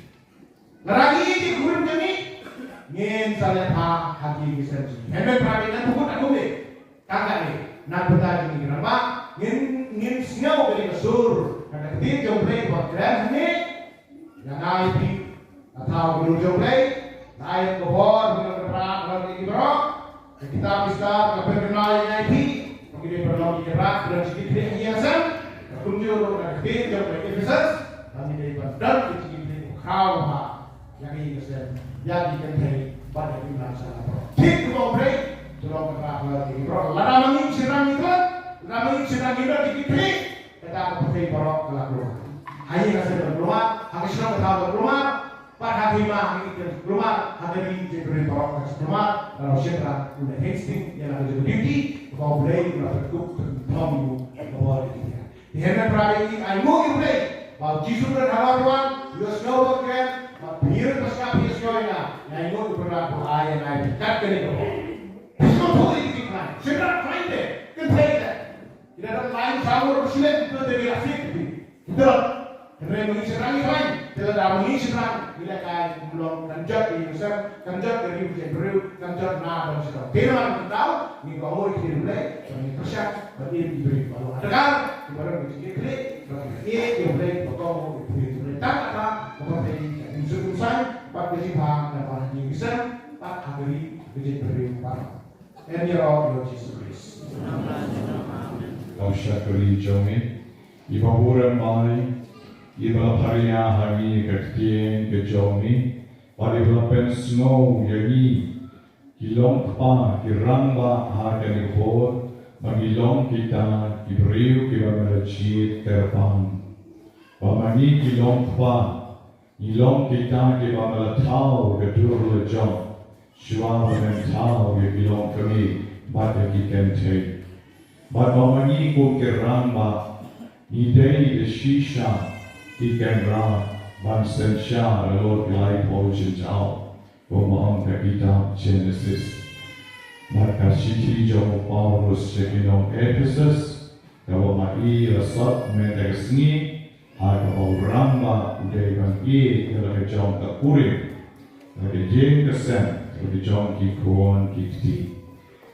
Lada ngi ïeit ïa ka kurim jong ngi, ngin sa leh bha ha ki ïing ki sem jong ngi. Hynrei para bangeit, ngan pynkut kumne. Tang kane, na ka bynta jong ngi ki rangbah, ngin, ngin sngew kane ka sur na ka ktien jong U Blei ba kren hangne. Ïa nga ïa phi, na thaw ka dur jong U Blei, la ai ka bor, ka bor, ka bor ïa ki baroh. Ka kitab Esther ka pynkynmaw ïa nga ïa phi ba ngi dei ban long ki kynrad, ban jingkitkhlieh ha ïing ha sem. Kumjuh ruh na ka ktien jong ka Ephesus ba ngi dei ban don ka jingkitkhlieh khraw bha ïa ka ïing ka sem, ïa ki kynthei bad ïa ki nongshong shnong baroh. Thik kumba U Blei, to long kynrad ïa ki baroh. Lada ma ngi ki shynrang ngi klet, lada ma ngi ki shynrang ngi don jingkitkhlieh, kata ka pyrthei baroh ka la kulmar. Ha ïing ha sem ka kulmar, ha ka shnong ka thaw ka kulmar, bad ha ka hima ha ka ïing ka kulmar, ha ka ri ka jaitbynriew baroh ka kulmar. Lada u shynrang u la heh sting ïa la ka jong ka duty kaba U Blei u la pynkup pynthom ïa u, ka bor ïa ki. Te hynmen para bangeit, ainguh ïa U Blei ba U Jisu u don halor wan, u ïohsngew ba kren, bad phi ruh ba sngap phi ïohsngew ïa nga. Ainguh ïa U Blei ba u ai ïa nga ïa phi kat kane ka bor. Phi sngewthuh ïa ki jingkhlaiñ, shynrang khlaiñ te, kynthei te. Ki da don lai saw ngut ruh shlem, to te ki la fit phi. Ki don. Hynrei ma ngi shynrang ngi khlaiñ, te lada ma ngi shynrang ngi lehkai, ym long, kan jot ïa u sem, kan jot ïa u jaitbynriew, kan jot na dong sha dong. Te namar kata ngi kohnguh ïa ki ktien U Blei, ba ngin pyrshang ban im ki briew ba long adkar, kiba don ka jingkitkhlieh, ba kin ïeit ïa U Blei, ba kohnguh ïa ki ktien U Blei. Tang kata ka pyrthei kan im suk im saiñ, bad ka jingbha kan wan ha ki ïing ki sem, bad ha ka ri ka jaitbynriew baroh. Em ïaroh ïa U Jisu Khrist. Ngan shakri jong ngi, iba burom bai, iba la pharia ha ngi ka ktien ka jong ngi, bad iba la pynsngew ïa ngi, ki long kpa, ki rangbah ha kane ka por, ba ngi long kita ki briew kiba me la jied kyrpang. Ba ma ngi ki long kpa, ngi long kita kiba me la thaw ka dur la jong, shuwa ba men thaw ïa ki longkmie bad ïa ki kynthei. Bad ba ma ngi kum ki rangbah, ngi dei da shisha ki kynrad ban synshar halor ki laiphew jingthaw, kumba ong ka kitab Jenesis. Bad ka shithi jong u Paulus sha ki nong Ephesus, kaba ma ngi la sot mynta ka sngi, ha kaba u rangbah u dei ban ïeit ïa la ka jong ka kurim, la ka ïing ka sem, ka ki jong ki khun ki kti.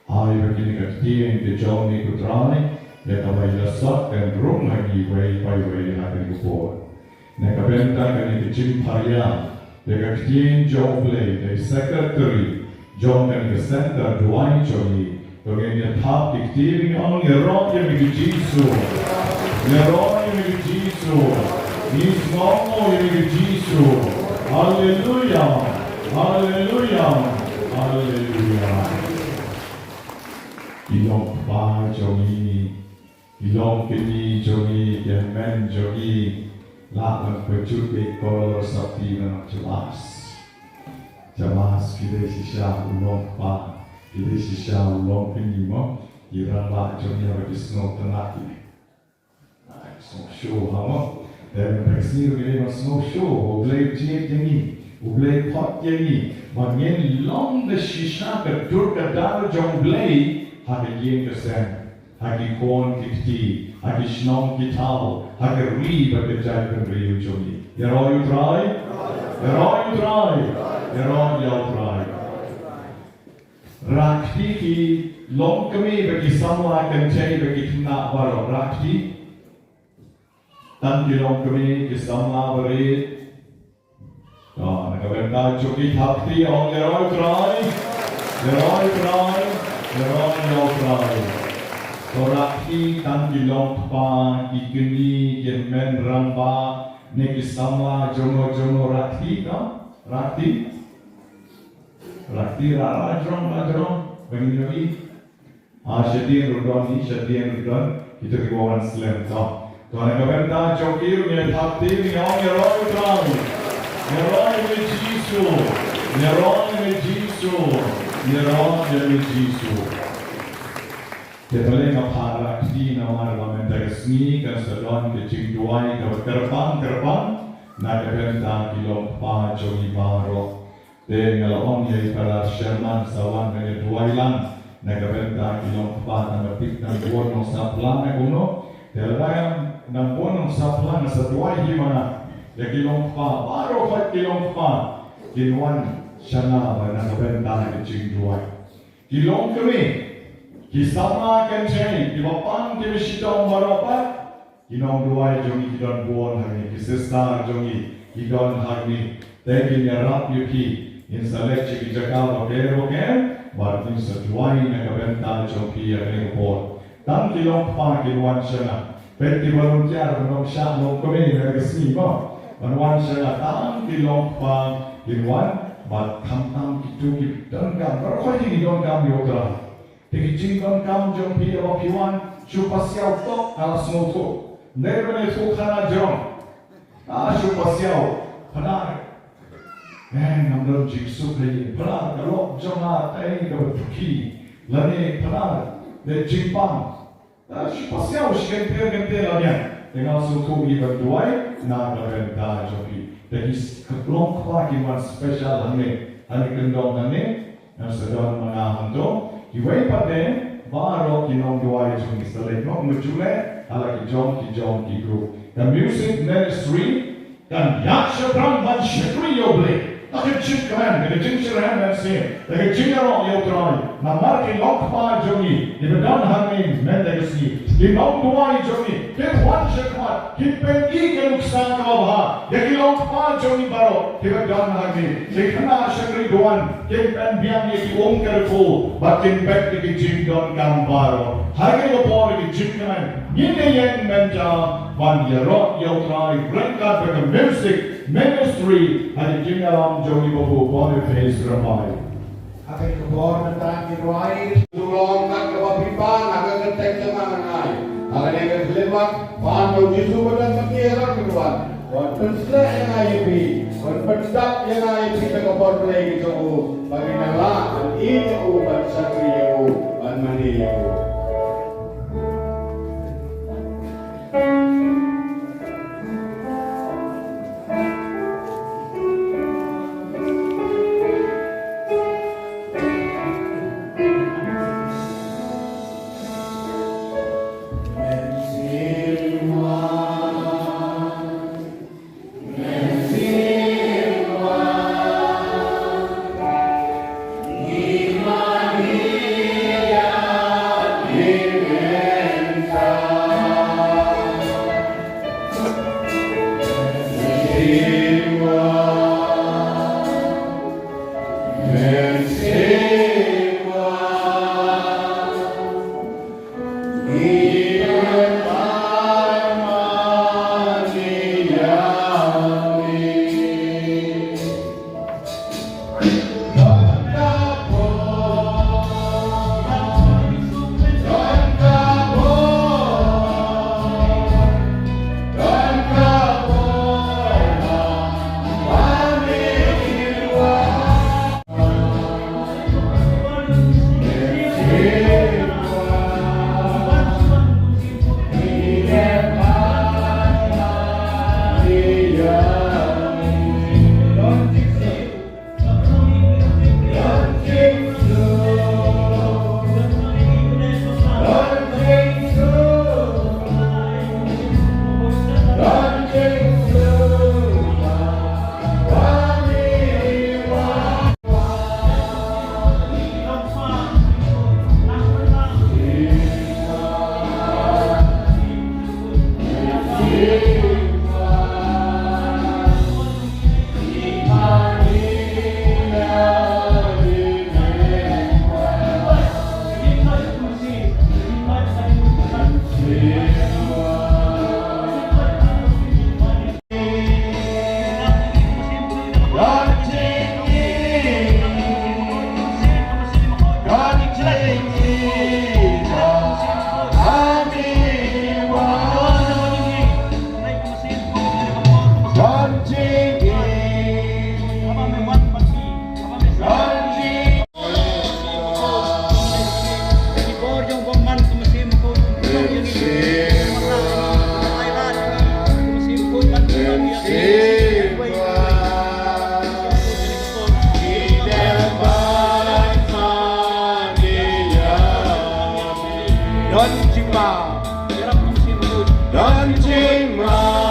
Ai ba kine ki ktien ki jong ngi, ko Trai, ïa kaba ïa sot kan rung ha ngi iwei pa iwei ha kane ka por. Na ka bynta kane ka jingpharia, ïa ka ktien jong U Blei, ka secretary jong kane ka center duwai jong ngi. To ngin ïa thap ki kti, ngin ong, ïaroh ïa ngi ko Jisu. Ïaroh ïa ngi ko Jisu. Ngi sngewnguh ïa ngi ko Jisu. Haleluya. Haleluya. Haleluya. Ki longkpa jong ngi, ki longkmie jong ngi, ki hynmen jong ngi, lah ban pynjot ïa ka lor sopti na Jamas. Jamas ki dei shisha u longkpa, ki dei shisha u longkmie mo, ki rangbah jong ngi ba ki sngewtynnat ïa ngi. Ai, sngewsih ha mo. Te mynta ka sngi ruh ngi dei ban sngewsih, U Blei jied ïa ngi, U Blei khot ïa ngi ba ngin long da shisha ka dur ka dar jong U Blei ha ka ïing ka sem, ha ki khun ki kti, ha ki shnong ki thaw, ha ka ri bad ka jaitbynriew jong ngi. Ïaroh ïa U Trai, ïaroh ïa U Trai, ïaroh ïa U Trai. Rakti ki longkmie bad ki samla kynthei bad ki khynnah baroh, rakti. Tang ki longkmie, ki samla barit. To, na ka bynta jong ki thap kti, ong ïaroh ïa U Trai. Ïaroh ïa U Trai. Ïaroh ïa U Trai. To rakti tang ki longkpa, ki kmie, ki hynmen rangbah, ne ki samla jong no jong no rakti to. Rakti. Rakti ra ra jrong ra jrong. Bangin jong i. Ah, shadien ruh don hi, shadien ruh don. Kita ki wan slem to. To na ka bynta jong ki ruh ngi thap kti ngi ong ïaroh ïa U Trai. Ïaroh ïa U Jisu. Ïaroh ïa U Jisu. Ïaroh ïa U Jisu. Te balei nga phah rakti namar ba mynta ka sngi kan sa don ka jingduwai kaba kyrpang kyrpang na ka bynta ki longkpa jong ngi baroh. Te nga la ong ïa i Phadar Sherman sa wan ban ïa duwai lang na ka bynta ki longkpa, tang ba tip nang bun nongsaphla ne kumno. Te lada nang bun nongsaphla nga sa duwai hi ma nga ïa ki longkpa baroh, ki longkpa kin wan sha nga ba na ka bynta ka jingduwai. Ki longkmie, ki samla kynthei, kiba pang kiba shitom baroh pat. Ki nongduwai jong ngi ki don bun hangne, ki sister jong ngi ki don hangne. Te ngin ïarap ïa phi, ngin sa leit sha ki jaka ba pher ba pher bad ngin sa duwai na ka bynta jong phi ïa kane ka por. Tang ki longkpa kin wan sha nga. Peit kiba long kiar ban ym shah longkmie na ka sngi mo. Ban wan sha nga tang ki longkpa kin wan bad khamtam kito ki donkam. Baroh kawei ki donkam ïa U Trai. Te ki jingdonkam jong phi ïa ba phi wan, shu pasiaw tok, nga la sngewthuh. Ym dei ban ïathuh khana jong. Ah, shu pasiaw. Phadar. Eh, ngam don jingsuk ha ïing. Phadar, ka lok jong nga, ka dei kaba dukhi. Lane phadar, dei jingpang. Ah, shu pasiaw, shu kyntir kyntir la biang. Te nga la sngewthuh ïa ban duwai na ka bynta jong phi. Te ki s-, ki longkpa ki wan special hangne. Hangne kyndong hangne. Ngan sa don ma nga hangto. Kiwei pat de baroh ki nongduwai jong ngi sa leit noh mynjur leh ha la ki jong ki jong ki group. Ka music ministry kan ïaid shaphrang ban shakri ïa U Blei. Da ka jingkmen, da ka jingshitrhem mynsiem, da ka jingïaroh ïa U Trai. Namar ki longkpa jong ngi kiba don hangne mynta ka sngi, ki nongduwai jong ngi, ki wan shakhmat, ki pyni ka nuksa kaba bha ïa ki longkpa jong ngi baroh kiba don hangne. Ki khynnah shakri Duan kin pynbiang ïa ki um kyrkhu bad kin peit ïa ki jingdonkam baroh. Ha kane ka por ki jingkmen ngin ïeng mynta ban ïaroh ïa U Trai ryngkat bad ka music ministry ha ka jingïalam jong i Babu Boniface Rymbai. Ha kane ka por mynta ngin duwai. Tulong kat kaba phi pan ha ka kyrteng jong nga ngan ai. Ha kane ka khyllipmat pan ïa U Jisu ba don mynta ha ka kyrteng. Wan pynshlur ïa nga ïa phi, wan pyndap ïa nga ïa phi da ka bor Blei ka jong u, ba ngin ïa lah ban ïeit ïa u, ban shakri ïa u, ban mane ïa u. Don Jingma. Don Jingma.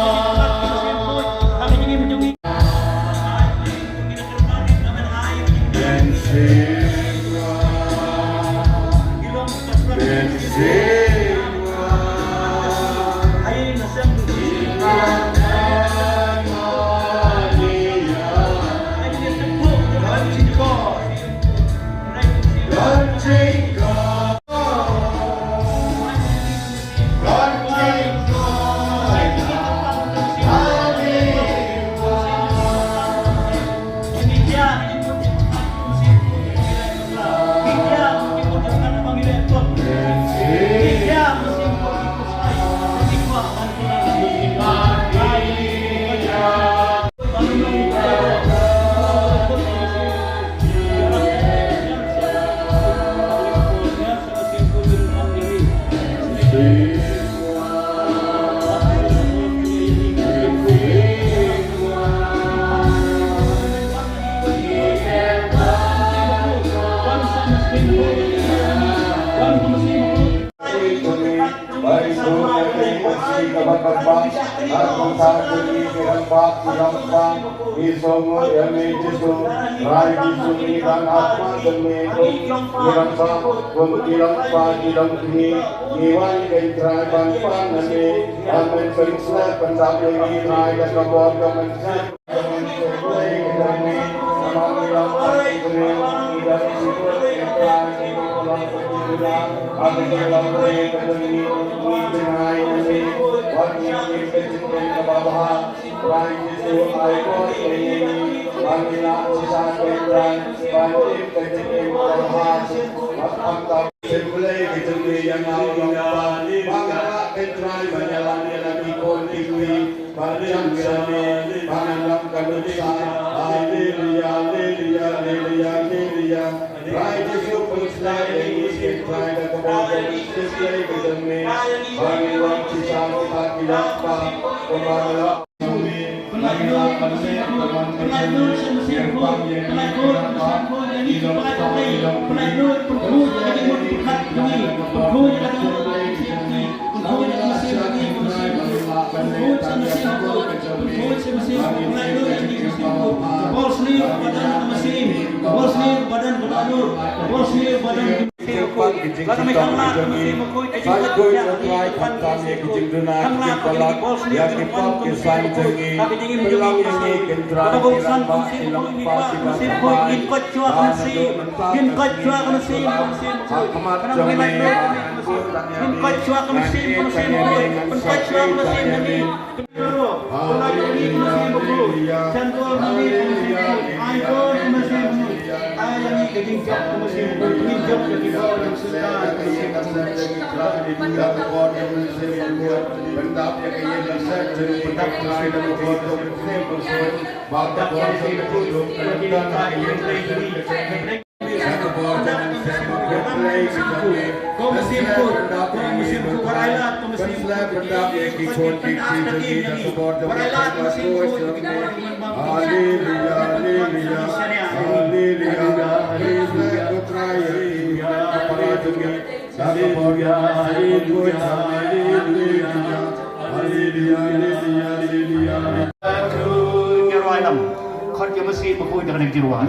Khot ïa Masi Bakhuid da ka neng jingrwai.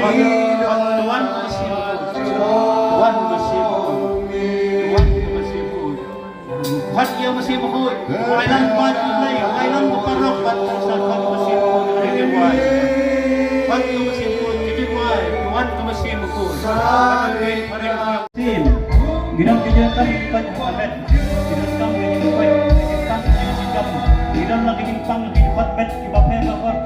Khot, khot, wan Masi Bakhuid. Wan Masi Bakhuid. Wan Masi Bakhuid. Ïa u Mynsiem Bakhuid, ai lang bad u Blei, ai lang u paralok bad u Trai Sar, bad u Mynsiem Bakhuid, ha ri jong u. Bad u Mynsiem Bakhuid, ki jingwai, wan u Mynsiem Bakhuid. Bad u Mynsiem, ngi don ki jingkam ki pat ha ka met, ngi don kam ki jingkam ki jingkam, ngi don la ki jingpang ki pat bet ki ba pher ba pher.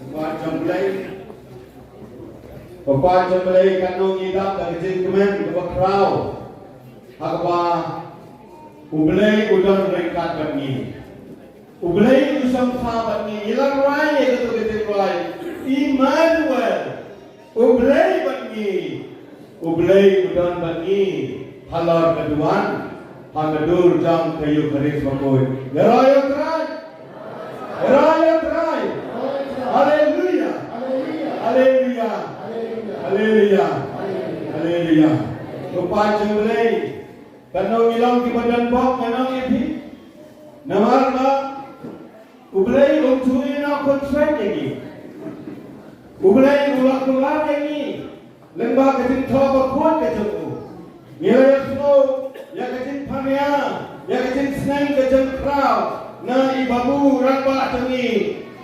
Kpa jong U Blei, kpa jong U Blei, katno ngi dap da ka jingkmen kaba khraw ha kaba U Blei u don ryngkat bad ngi. U Blei u sngewthuh bad ngi, ngi la rwai ïa kato ka jingrwai, Immanuel, U Blei bad ngi. U Blei u don bad ngi halor ka duwan ha ka dur jong ka Eukharist bakhuid. Ïaroh ïa U Trai. Ïaroh ïa U Trai. Haleluia. Haleluia. Haleluia. Haleluia. Ko pa jong U Blei, katno ngi long kiba don bok, ngan ong ïa phi. Namar ba U Blei um ju ïeh noh contract ïa ngi. U Blei u la kular ïa ngi lyngba ka jingthoh bakhuid ka jong u. Ngi la ïohsngew ïa ka jingpynïaid, ïa ka jingsneng ka jong u Trai na i Babu rangbah jong ngi,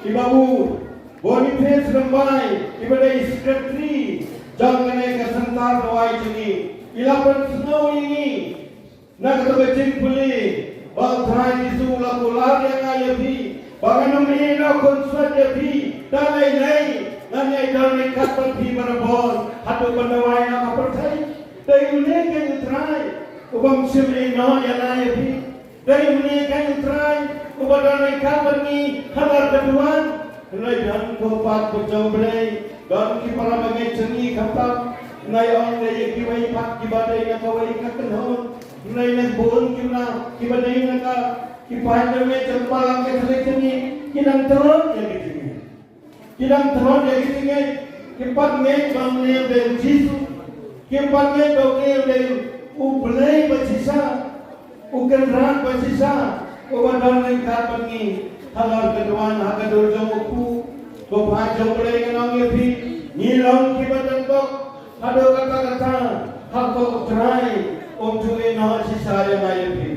i Babu Boniface Rymbai, iba dei i secretary jong kane ka Centre Lawei jong ngi. Ngi la pynsngew ïa ngi na kata ka jingpule ba U Trai Jisu u la kular ïa nga ïa phi ba ngan ym ïehnoh khunswet ïa phi da lei lei. Ngan ïai don ryngkat bad phi barabor haduh ban duwai ha ka pyrthei. Dei une keiñ U Trai uba ym shym ïehnoh ïa nga ïa phi. Dei une keiñ U Trai uba don ryngkat bad ngi ha lade ka duwan. Hynrei don ko pat, ko jong U Blei, don ki para bangeit jong ngi khamtam. Ngi ong dei ïa kiwei pat kiba dei na kawei ka kynhun. Hynrei na bun ki na kiba dei na ka, ki paidbah jong Balang Katholik jong ngi, ki nang tlot ïa ki jingngeit. Ki dang tlot ïa ki jingngeit, kim pat ngeit ba une u dei u Jisu. Kim pat ngeit ba une u dei u Blei ba shisha, u Kynrad ba shisha, uba don ryngkat bad ngi halor ka duwan ha ka dur jong u kpu. Ko paid jong U Blei, ngan ong ïa phi, ngi long kiba dang bok haduh katta katta, haba U Trai um ju ïehnoh shisha ïa nga ïa phi.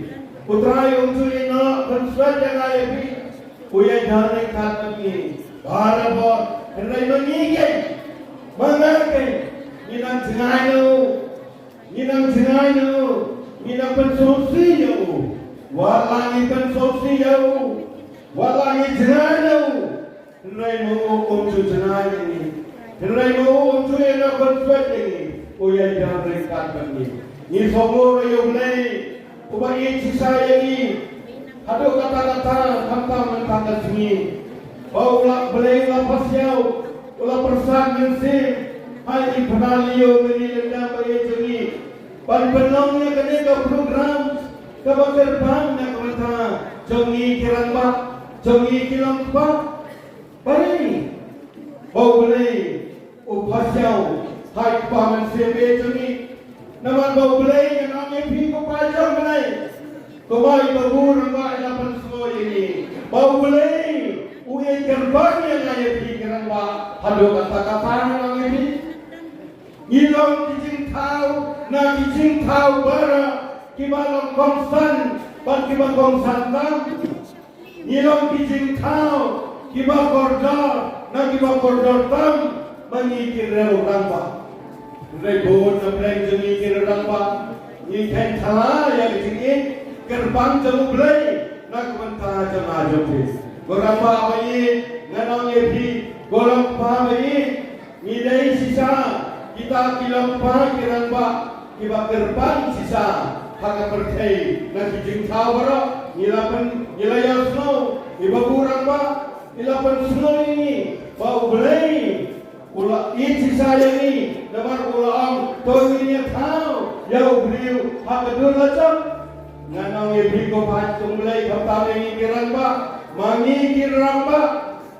U Trai um ju ïehnoh khunswet ïa nga ïa phi. U ïai don ryngkat bad ngi barabor. Hynrei ma ngi keiñ, ma nga keiñ, ngi nang jngai na u. Ngi nang jngai na u. Ngi nang pynsngewsih ïa u. Wat la ngi pynsngewsih ïa u, wat la ngi jngai na u, hynrei ma u um ju jngai ïa ngi. Hynrei ma u um ju ïehnoh khunswet ïa ngi. U ïai don ryngkat bad ngi. Ngi sngewbha ïa U Blei uba ïeit shisha ïa ngi haduh katta katta, khamtam mynta ka sngi. Ba U la, Blei u la pasiaw, u la pyrsad mynsiem ha i Phra Leo Mary Lyngdoh ba ïeit jong ngi ban pynlong ïa kane ka program kaba kyrpang na ka bynta jong ngi ki rangbah, jong ngi ki longkpa. Balei? Ba U Blei u pasiaw ha i kpa mynsiem ba ïeit jong ngi. Namar ba U Blei, ngan ong ïa phi ko paid jong U Blei, kumba i Babu Rangbah i la pynsngew ïa ngi, ba U Blei u ïai kyrpang ïa nga ïa phi ki rangbah haduh katta katta, ngan ong ïa phi. Ngi long ki jingthaw na ki jingthaw baroh kiba long kongsan bad kiba kongsan tam. Ngi long ki jingthaw kiba kordor na kiba kordor tam ma ngi ki riew rangbah. Hynrei bun na pdeng jong ngi ki riew rangbah ngi kheiñ thala ïa ka jingïeit kyrpang jong U Blei na ka bynta jong nga jong phi. Ko rangbah ba ïeit, ngan ong ïa phi, ko longkpa ba ïeit, ngi dei shisha kita ki longkpa ki rangbah kiba kyrpang shisha ha ka pyrthei na ki jingthaw baroh. Ngi la pyn, ngi la ïohsngew, i Babu Rangbah i la pynsngew ïa ngi ba U Blei u la ïeit shisha ïa ngi, namar u la ong, to ngin ïa thaw ïa u briew ha ka dur la jong. Ngan ong ïa phi ko paid jong U Blei, khamtam ïa ngi ki rangbah, ma ngi ki rangbah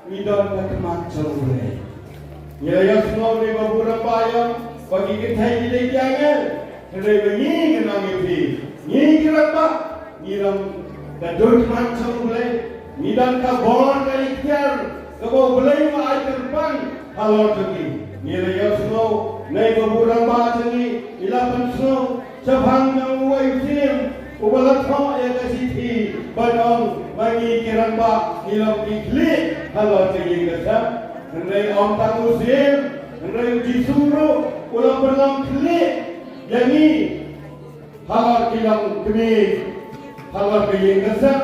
ngi don ka khmat jong U Blei. Ngi la ïohsngew ne Babu Rangbah ïa ba ki kynthei ki dei ki angel. Hynrei ba ngi, ngan ong ïa phi, ngi ki rangbah ngi long ka dur khmat jong U Blei. Ngi don ka bor ka iktiar kaba U Blei u la ai kyrpang halor jong ngi. Ngi la ïohsngew ne Babu Rangbah jong ngi i la pynsngew shaphang jong uwei u syiem uba la thoh ïa ka shithi ban ong ma ngi ki rangbah ngi long ki khlieh halor ka ïing ka sem. Hynrei ym tang u syiem, hynrei U Jisu ruh u la pynlong khlieh ïa ngi halor ki longkmie, halor ka ïing ka sem.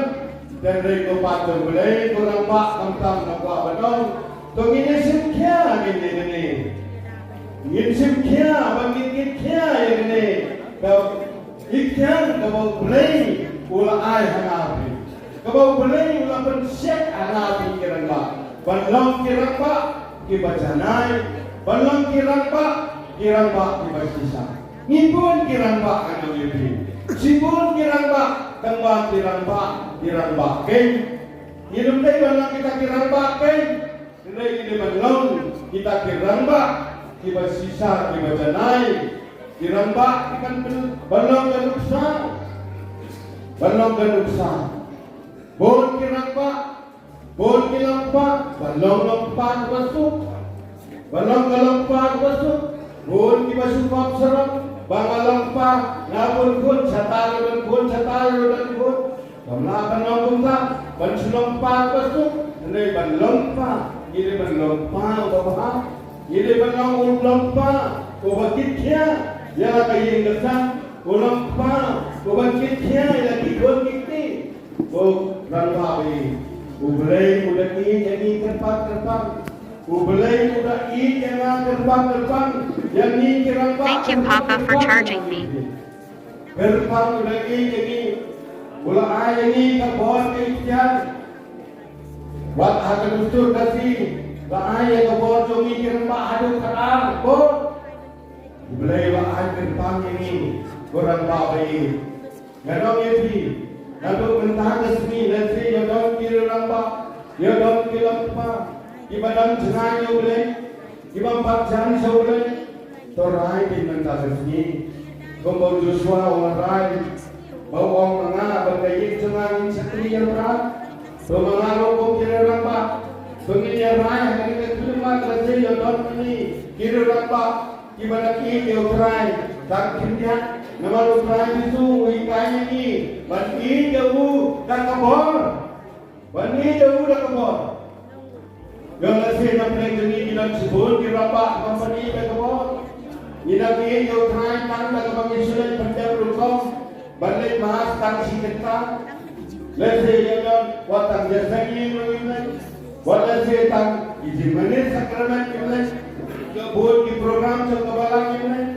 Hynrei ko paid jong U Blei, ko rangbah, khamtam nga kwah ban ong, to ngin ïa shim khia ïa kane. Ngin shim khia bad ngin kit khia ïa kane ka iktiar kaba U Blei u la ai ha nga ha phi, kaba U Blei u la pynshit ha nga ha phi ki rangbah, ban long ki rangbah kiba janai, ban long ki rangbah, ki rangbah kiba shisha. Ngi bun ki rangbah, ngan ong ïa phi. Shibun ki rangbah, tangba ki rangbah, ki rangbah keiñ. Ngim dei ban long kita ki rangbah keiñ. Hynrei ngi dei ban long kita ki rangbah kiba shisha, kiba janai, ki rangbah ki ban pyn-, ban long ka nuksa, ban long ka nuksa. Bun ki rangbah, bun ki longkpa, ban long longkpa kiba suk, ban long ka longkpa kiba suk. Bun kiba shu pop sarong ba nga longkpa, nga bun khun, shata ruh don khun, shata ruh don khun. Kam lah ban long kumta, ban shu long kpa kaba suk, hynrei ban long kpa, ngi dei ban long kpa uba bha, ngi dei ban long u long kpa uba kit khia. Ïa la ka ïing ka sem, u long kpa, u ban kit khia ïa ki khun ki kti. Ko rangbah ba ïeit, U Blei u da ïeit ïa ngi kyrpang kyrpang. U Blei u da ïeit ïa nga kyrpang kyrpang. Ïa ngi ki rangbah. Thank you, Papa, for charging me. Kyrpang u da ïeit ïa ngi. U la ai ïa ngi ka bor ka iktiar. Wat ha ka dustur Khasi, la ai ïa ka bor jong ngi ki rangbah haduh khatar bor. U Blei u la ai kyrpang ïa ngi, ko rangbah ba ïeit. Nga ong ïa phi, naduh mynta ka sngi, lehse ïa don ki rangbah, ïa don ki longkpa, kiba dang jngai ïa U Blei, kiba pat jan sha U Blei. To rai phi mynta ka sngi. Kumba u Joshua u la rai, ba u ong ma nga, ba ka ïing jong nga ngin shakri ïa U Trai. To ma nga ruh kum ki rangbah, to ngin ïa rai ha kane ka khyllipmat, lehse ïa don kine ki rangbah kiba dang ïeit ïa U Trai tang khyndiat. Namar U Trai Jisu u hikai ïa ngi ban ïeit ïa u da ka bor. Ban ïeit ïa u da ka bor. Ïa lehse na pdeng jong ngi ngi don shibun ki rangbah kiba ïeit da ka bor. Ngi dang ïeit ïa U Trai tang da kaba ngi shu leit pyndep rukom, ban leit mass tang shi kynta. Lehse ïa don wat tang jingïaseng ïing ruh ngim leit. Wat lehse tang ki jingmane sakramen ngim leit. Ïa bun ki program jong ka balang ngim leit.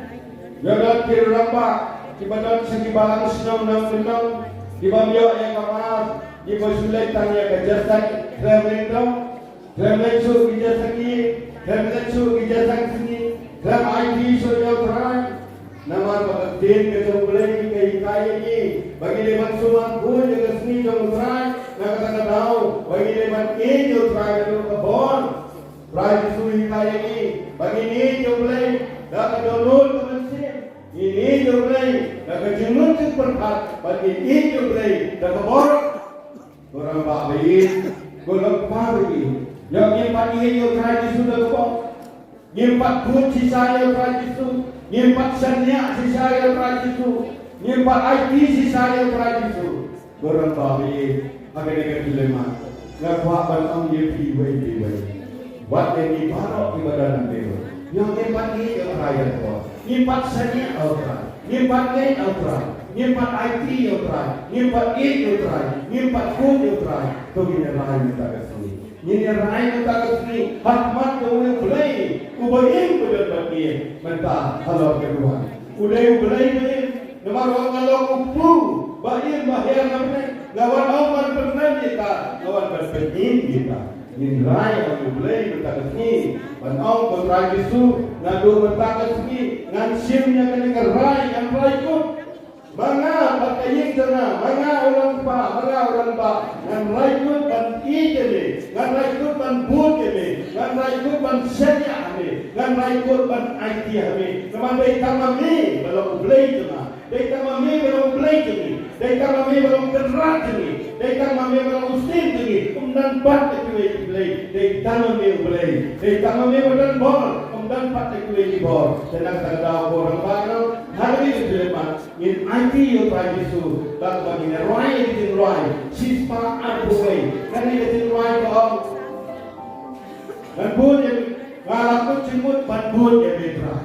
Ïa don ki rangbah kiba don sha ki balang shnong nongkyndong, kiba ym ïoh ïa ka mass, kiba shu leit tang ïa ka jingïaseng, khlem leit dong. Khlem leit shuh ki jingïaseng ïing, khlem leit shuh ki jingïaseng sngi, khlem aiti shuh ïa U Trai. Namar ba ka ktien ka jong U Blei ka hikai ïa ngi ba ngi dei ban sumar khuid ïa ka sngi jong U Trai, na kata ka daw ba ngi dei ban ïeit ïa U Trai naduh ka bor. Trai Jisu u hikai ïa ngi ba ngin ïeit ïa U Blei da ka dohnud ka mynsiem, ngin ïeit ïa U Blei da ka jingmut jingpyrkhat, bad ngin ïeit ïa U Blei da ka bor. Ko rangbah ba ïeit, ko longkpa ba ïeit, ïa ngim pat ïeit ïa U Trai Jisu da ka bor. Ngim pat bud shisha ïa U Trai Jisu, ngim pat shaniah shisha ïa U Trai Jisu, ngim pat aiti shisha ïa U Trai Jisu. Ko rangbah ba ïeit, ha kane ka khyllipmat nga kwah ban ong ïa phi uwei pa uwei. Wat ïa ngi baroh kiba don hangne ruh, ïa ngim pat ïeit ïa U Trai da ka bor, ngim pat shaniah ïa U Trai, ngim pat ngeit ïa U Trai, ngim pat aiti ïa U Trai, ngim pat ïeit ïa U Trai, ngim pat bud ïa U Trai. To ngin ïa rai mynta ka sngi. Ngin ïa rai mynta ka sngi ha khmat jong une U Blei uba im, uba don bad ngi mynta halor ka duwan. U dei U Blei ba im. Namar ba nga long u kpu ba im ba hiar na bneng, nga wan ong ban pynkmen ïa ka, nga wan ban pynim ïa ka. Ngin rai ha U Blei mynta ka sngi ban ong, Ko Trai Jisu, naduh mynta ka sngi ngan shim ïa kane ka rai, ngan rai kut. Ma nga bad ka ïing jong nga, ma nga u rangbah, ma nga u rangbah, ngan rai kut ban ïeit ïa me, ngan rai kut ban bud ïa me, ngan rai kut ban shaniah ha me, ngan rai kut ban aiti ha me. Namar dei tang ma me ba long U Blei jong nga, dei tang ma me ba long U Blei jong ngi, dei tang ma me ba long Kynrad jong ngi, dei tang ma me ba long U Syiem jong ngi. Ym don pat kiwei ki blei, dei tang ma me U Blei. Dei tang ma me ba don bor, ym don pat kiwei ki bor. Te na kata ka daw, ko rangbah, ha kane ka khyllipmat ngin aiti ïa U Trai Jisu da kaba ngin ïa rwai ïa ka jingrwai shispah arphew wei. Kane ka jingrwai ka ong, ngan bud ïa, nga la kut jingmut ban bud ïa me Trai.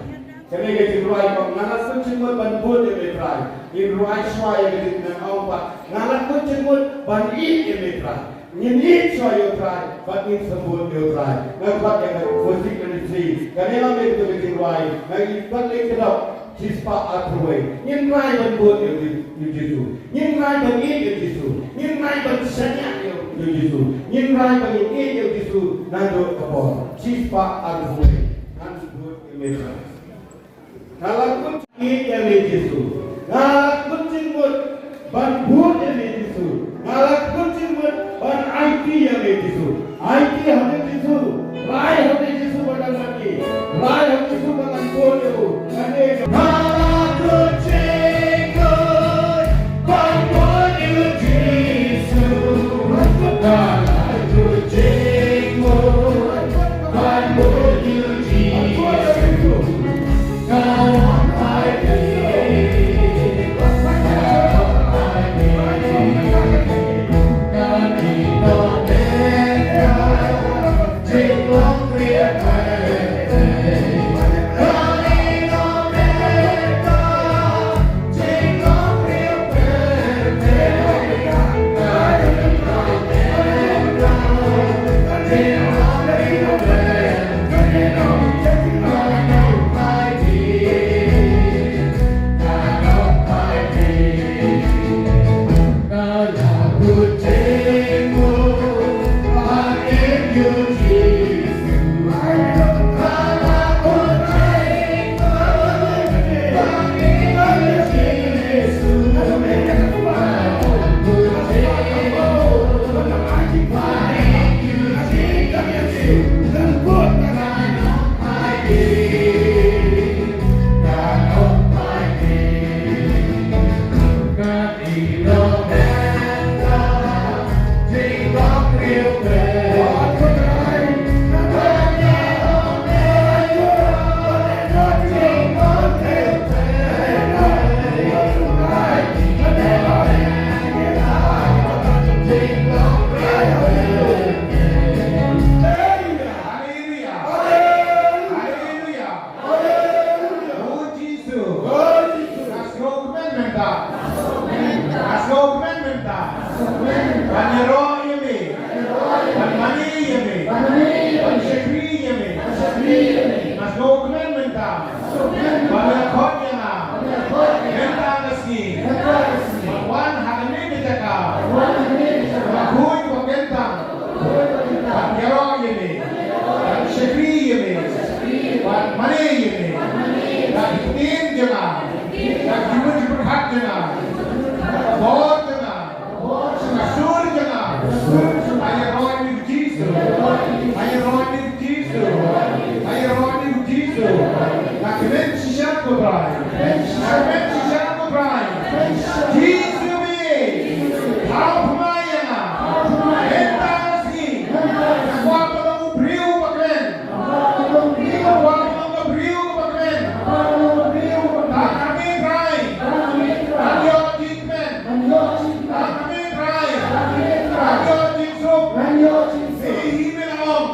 Kane ka jingrwai ka ong, nga la kut jingmut ban bud ïa me Trai. Ngin rwai shuwa ïa ka jing, ngan ong pat, nga la kut jingmut ban ïeit ïa me Trai. Ngin ïeit shuwa ïa U Trai bad ngin sngewbha ïa U Trai. Nga kwah ïa ka music ministry, kane la me ka jingrwai, nga ïeit bad leit kdew shispah arphew wei. Ngin rai ban bud ïa U Jisu. Ngin rai ban ïeit ïa U Jisu. Ngin rai ban shaniah ïa U Jisu. Ngin rai ban ïeit ïa U Jisu naduh ka por. Shispah arphew wei. Ngan bud ïa me Trai. Nga la kut ïeit ïa me Jisu. Nga la kut jingmut ban bud ïa me Jisu. Nga la kut jingmut ban aiti ïa me Jisu. Aiti ha me Jisu. Rai ha me Jisu ba ngan mane. Rai ha me Jisu ba ngan bud ïa u. Nga ne nga la kut jingmut ban bud ïa me Jisu. Nga la kut jingmut ban bud ïa me Jisu. Nga sngewkmen mynta ban ïaroh ïa me, ban mane ïa me, ban shakri ïa me. Nga sngewkmen mynta ba me la khot ïa nga mynta ka sngi ban wan ha kane ka jaka. Nga khuid ba mynta ban ïaroh ïa me, ban shakri ïa me, ban mane ïa me. Ka ktien jong nga, ka jingmut jingpyrkhat jong nga, ka bor jong nga, ka sur jong nga, nga ïaroh ïa me Jisu. Nga ïaroh ïa me Jisu. Nga ïaroh ïa me Jisu. Nga kmen shisha ko Trai. Nga kmen shisha ko Trai. Jisu me. Thaw pynmai ïa nga. Mynta ka sngi. Nga kwah ban long u briew ba kmen. Nga kwah ban long ka briew ba kmen. Tang ha me Trai ngan ïoh jingkmen. Tang ha me Trai ngan ïoh jingsuk. Mei hi me la ong.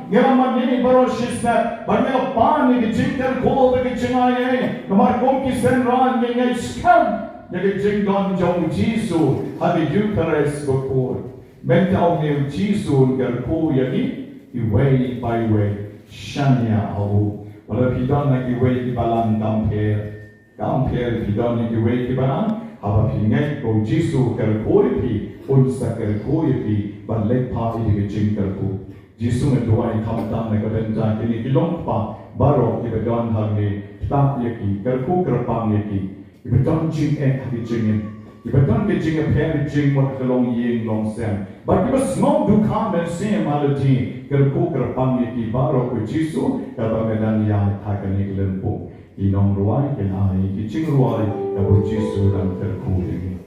Ngi la mane baroh shisha, bad ngi la pan ïa ki jingkyrkhu bad ki jingai ei, namar kum ki synran ngi ngeit skhem ïa ki jingdon jong u Jisu ha ka Eucharist bakhuid. Mynta u Jisu un kyrkhu ïa ki, iwei pa iwei, shaniah ha u. Wat la phi don ha kiwei ki balang kam pher, kam pher phi don ha kiwei ki balang, haba phi ngeit ba u Jisu u kyrkhu ïa phi, un sa kyrkhu ïa phi ban leit phah ïa ki jingkyrkhu. Jisu nga duwai khamtam na ka bynta kine ki longkpa baroh kiba don hangne, ktah ïa ki, kyrkhu kyrpang ïa ki. Kiba don jingeh ha ki jingim, kiba don ki jingïapher jingmut ha ka longïing longsem, bad kiba sngew dukha mynsiem ha lade, kyrkhu kyrpang ïa ki baroh ko Jisu, kaba me dang ïaid ha kane ka lympung. Ki nongrwai kin ai ki jingrwai kaba u Jisu u dang kyrkhu ïa ki.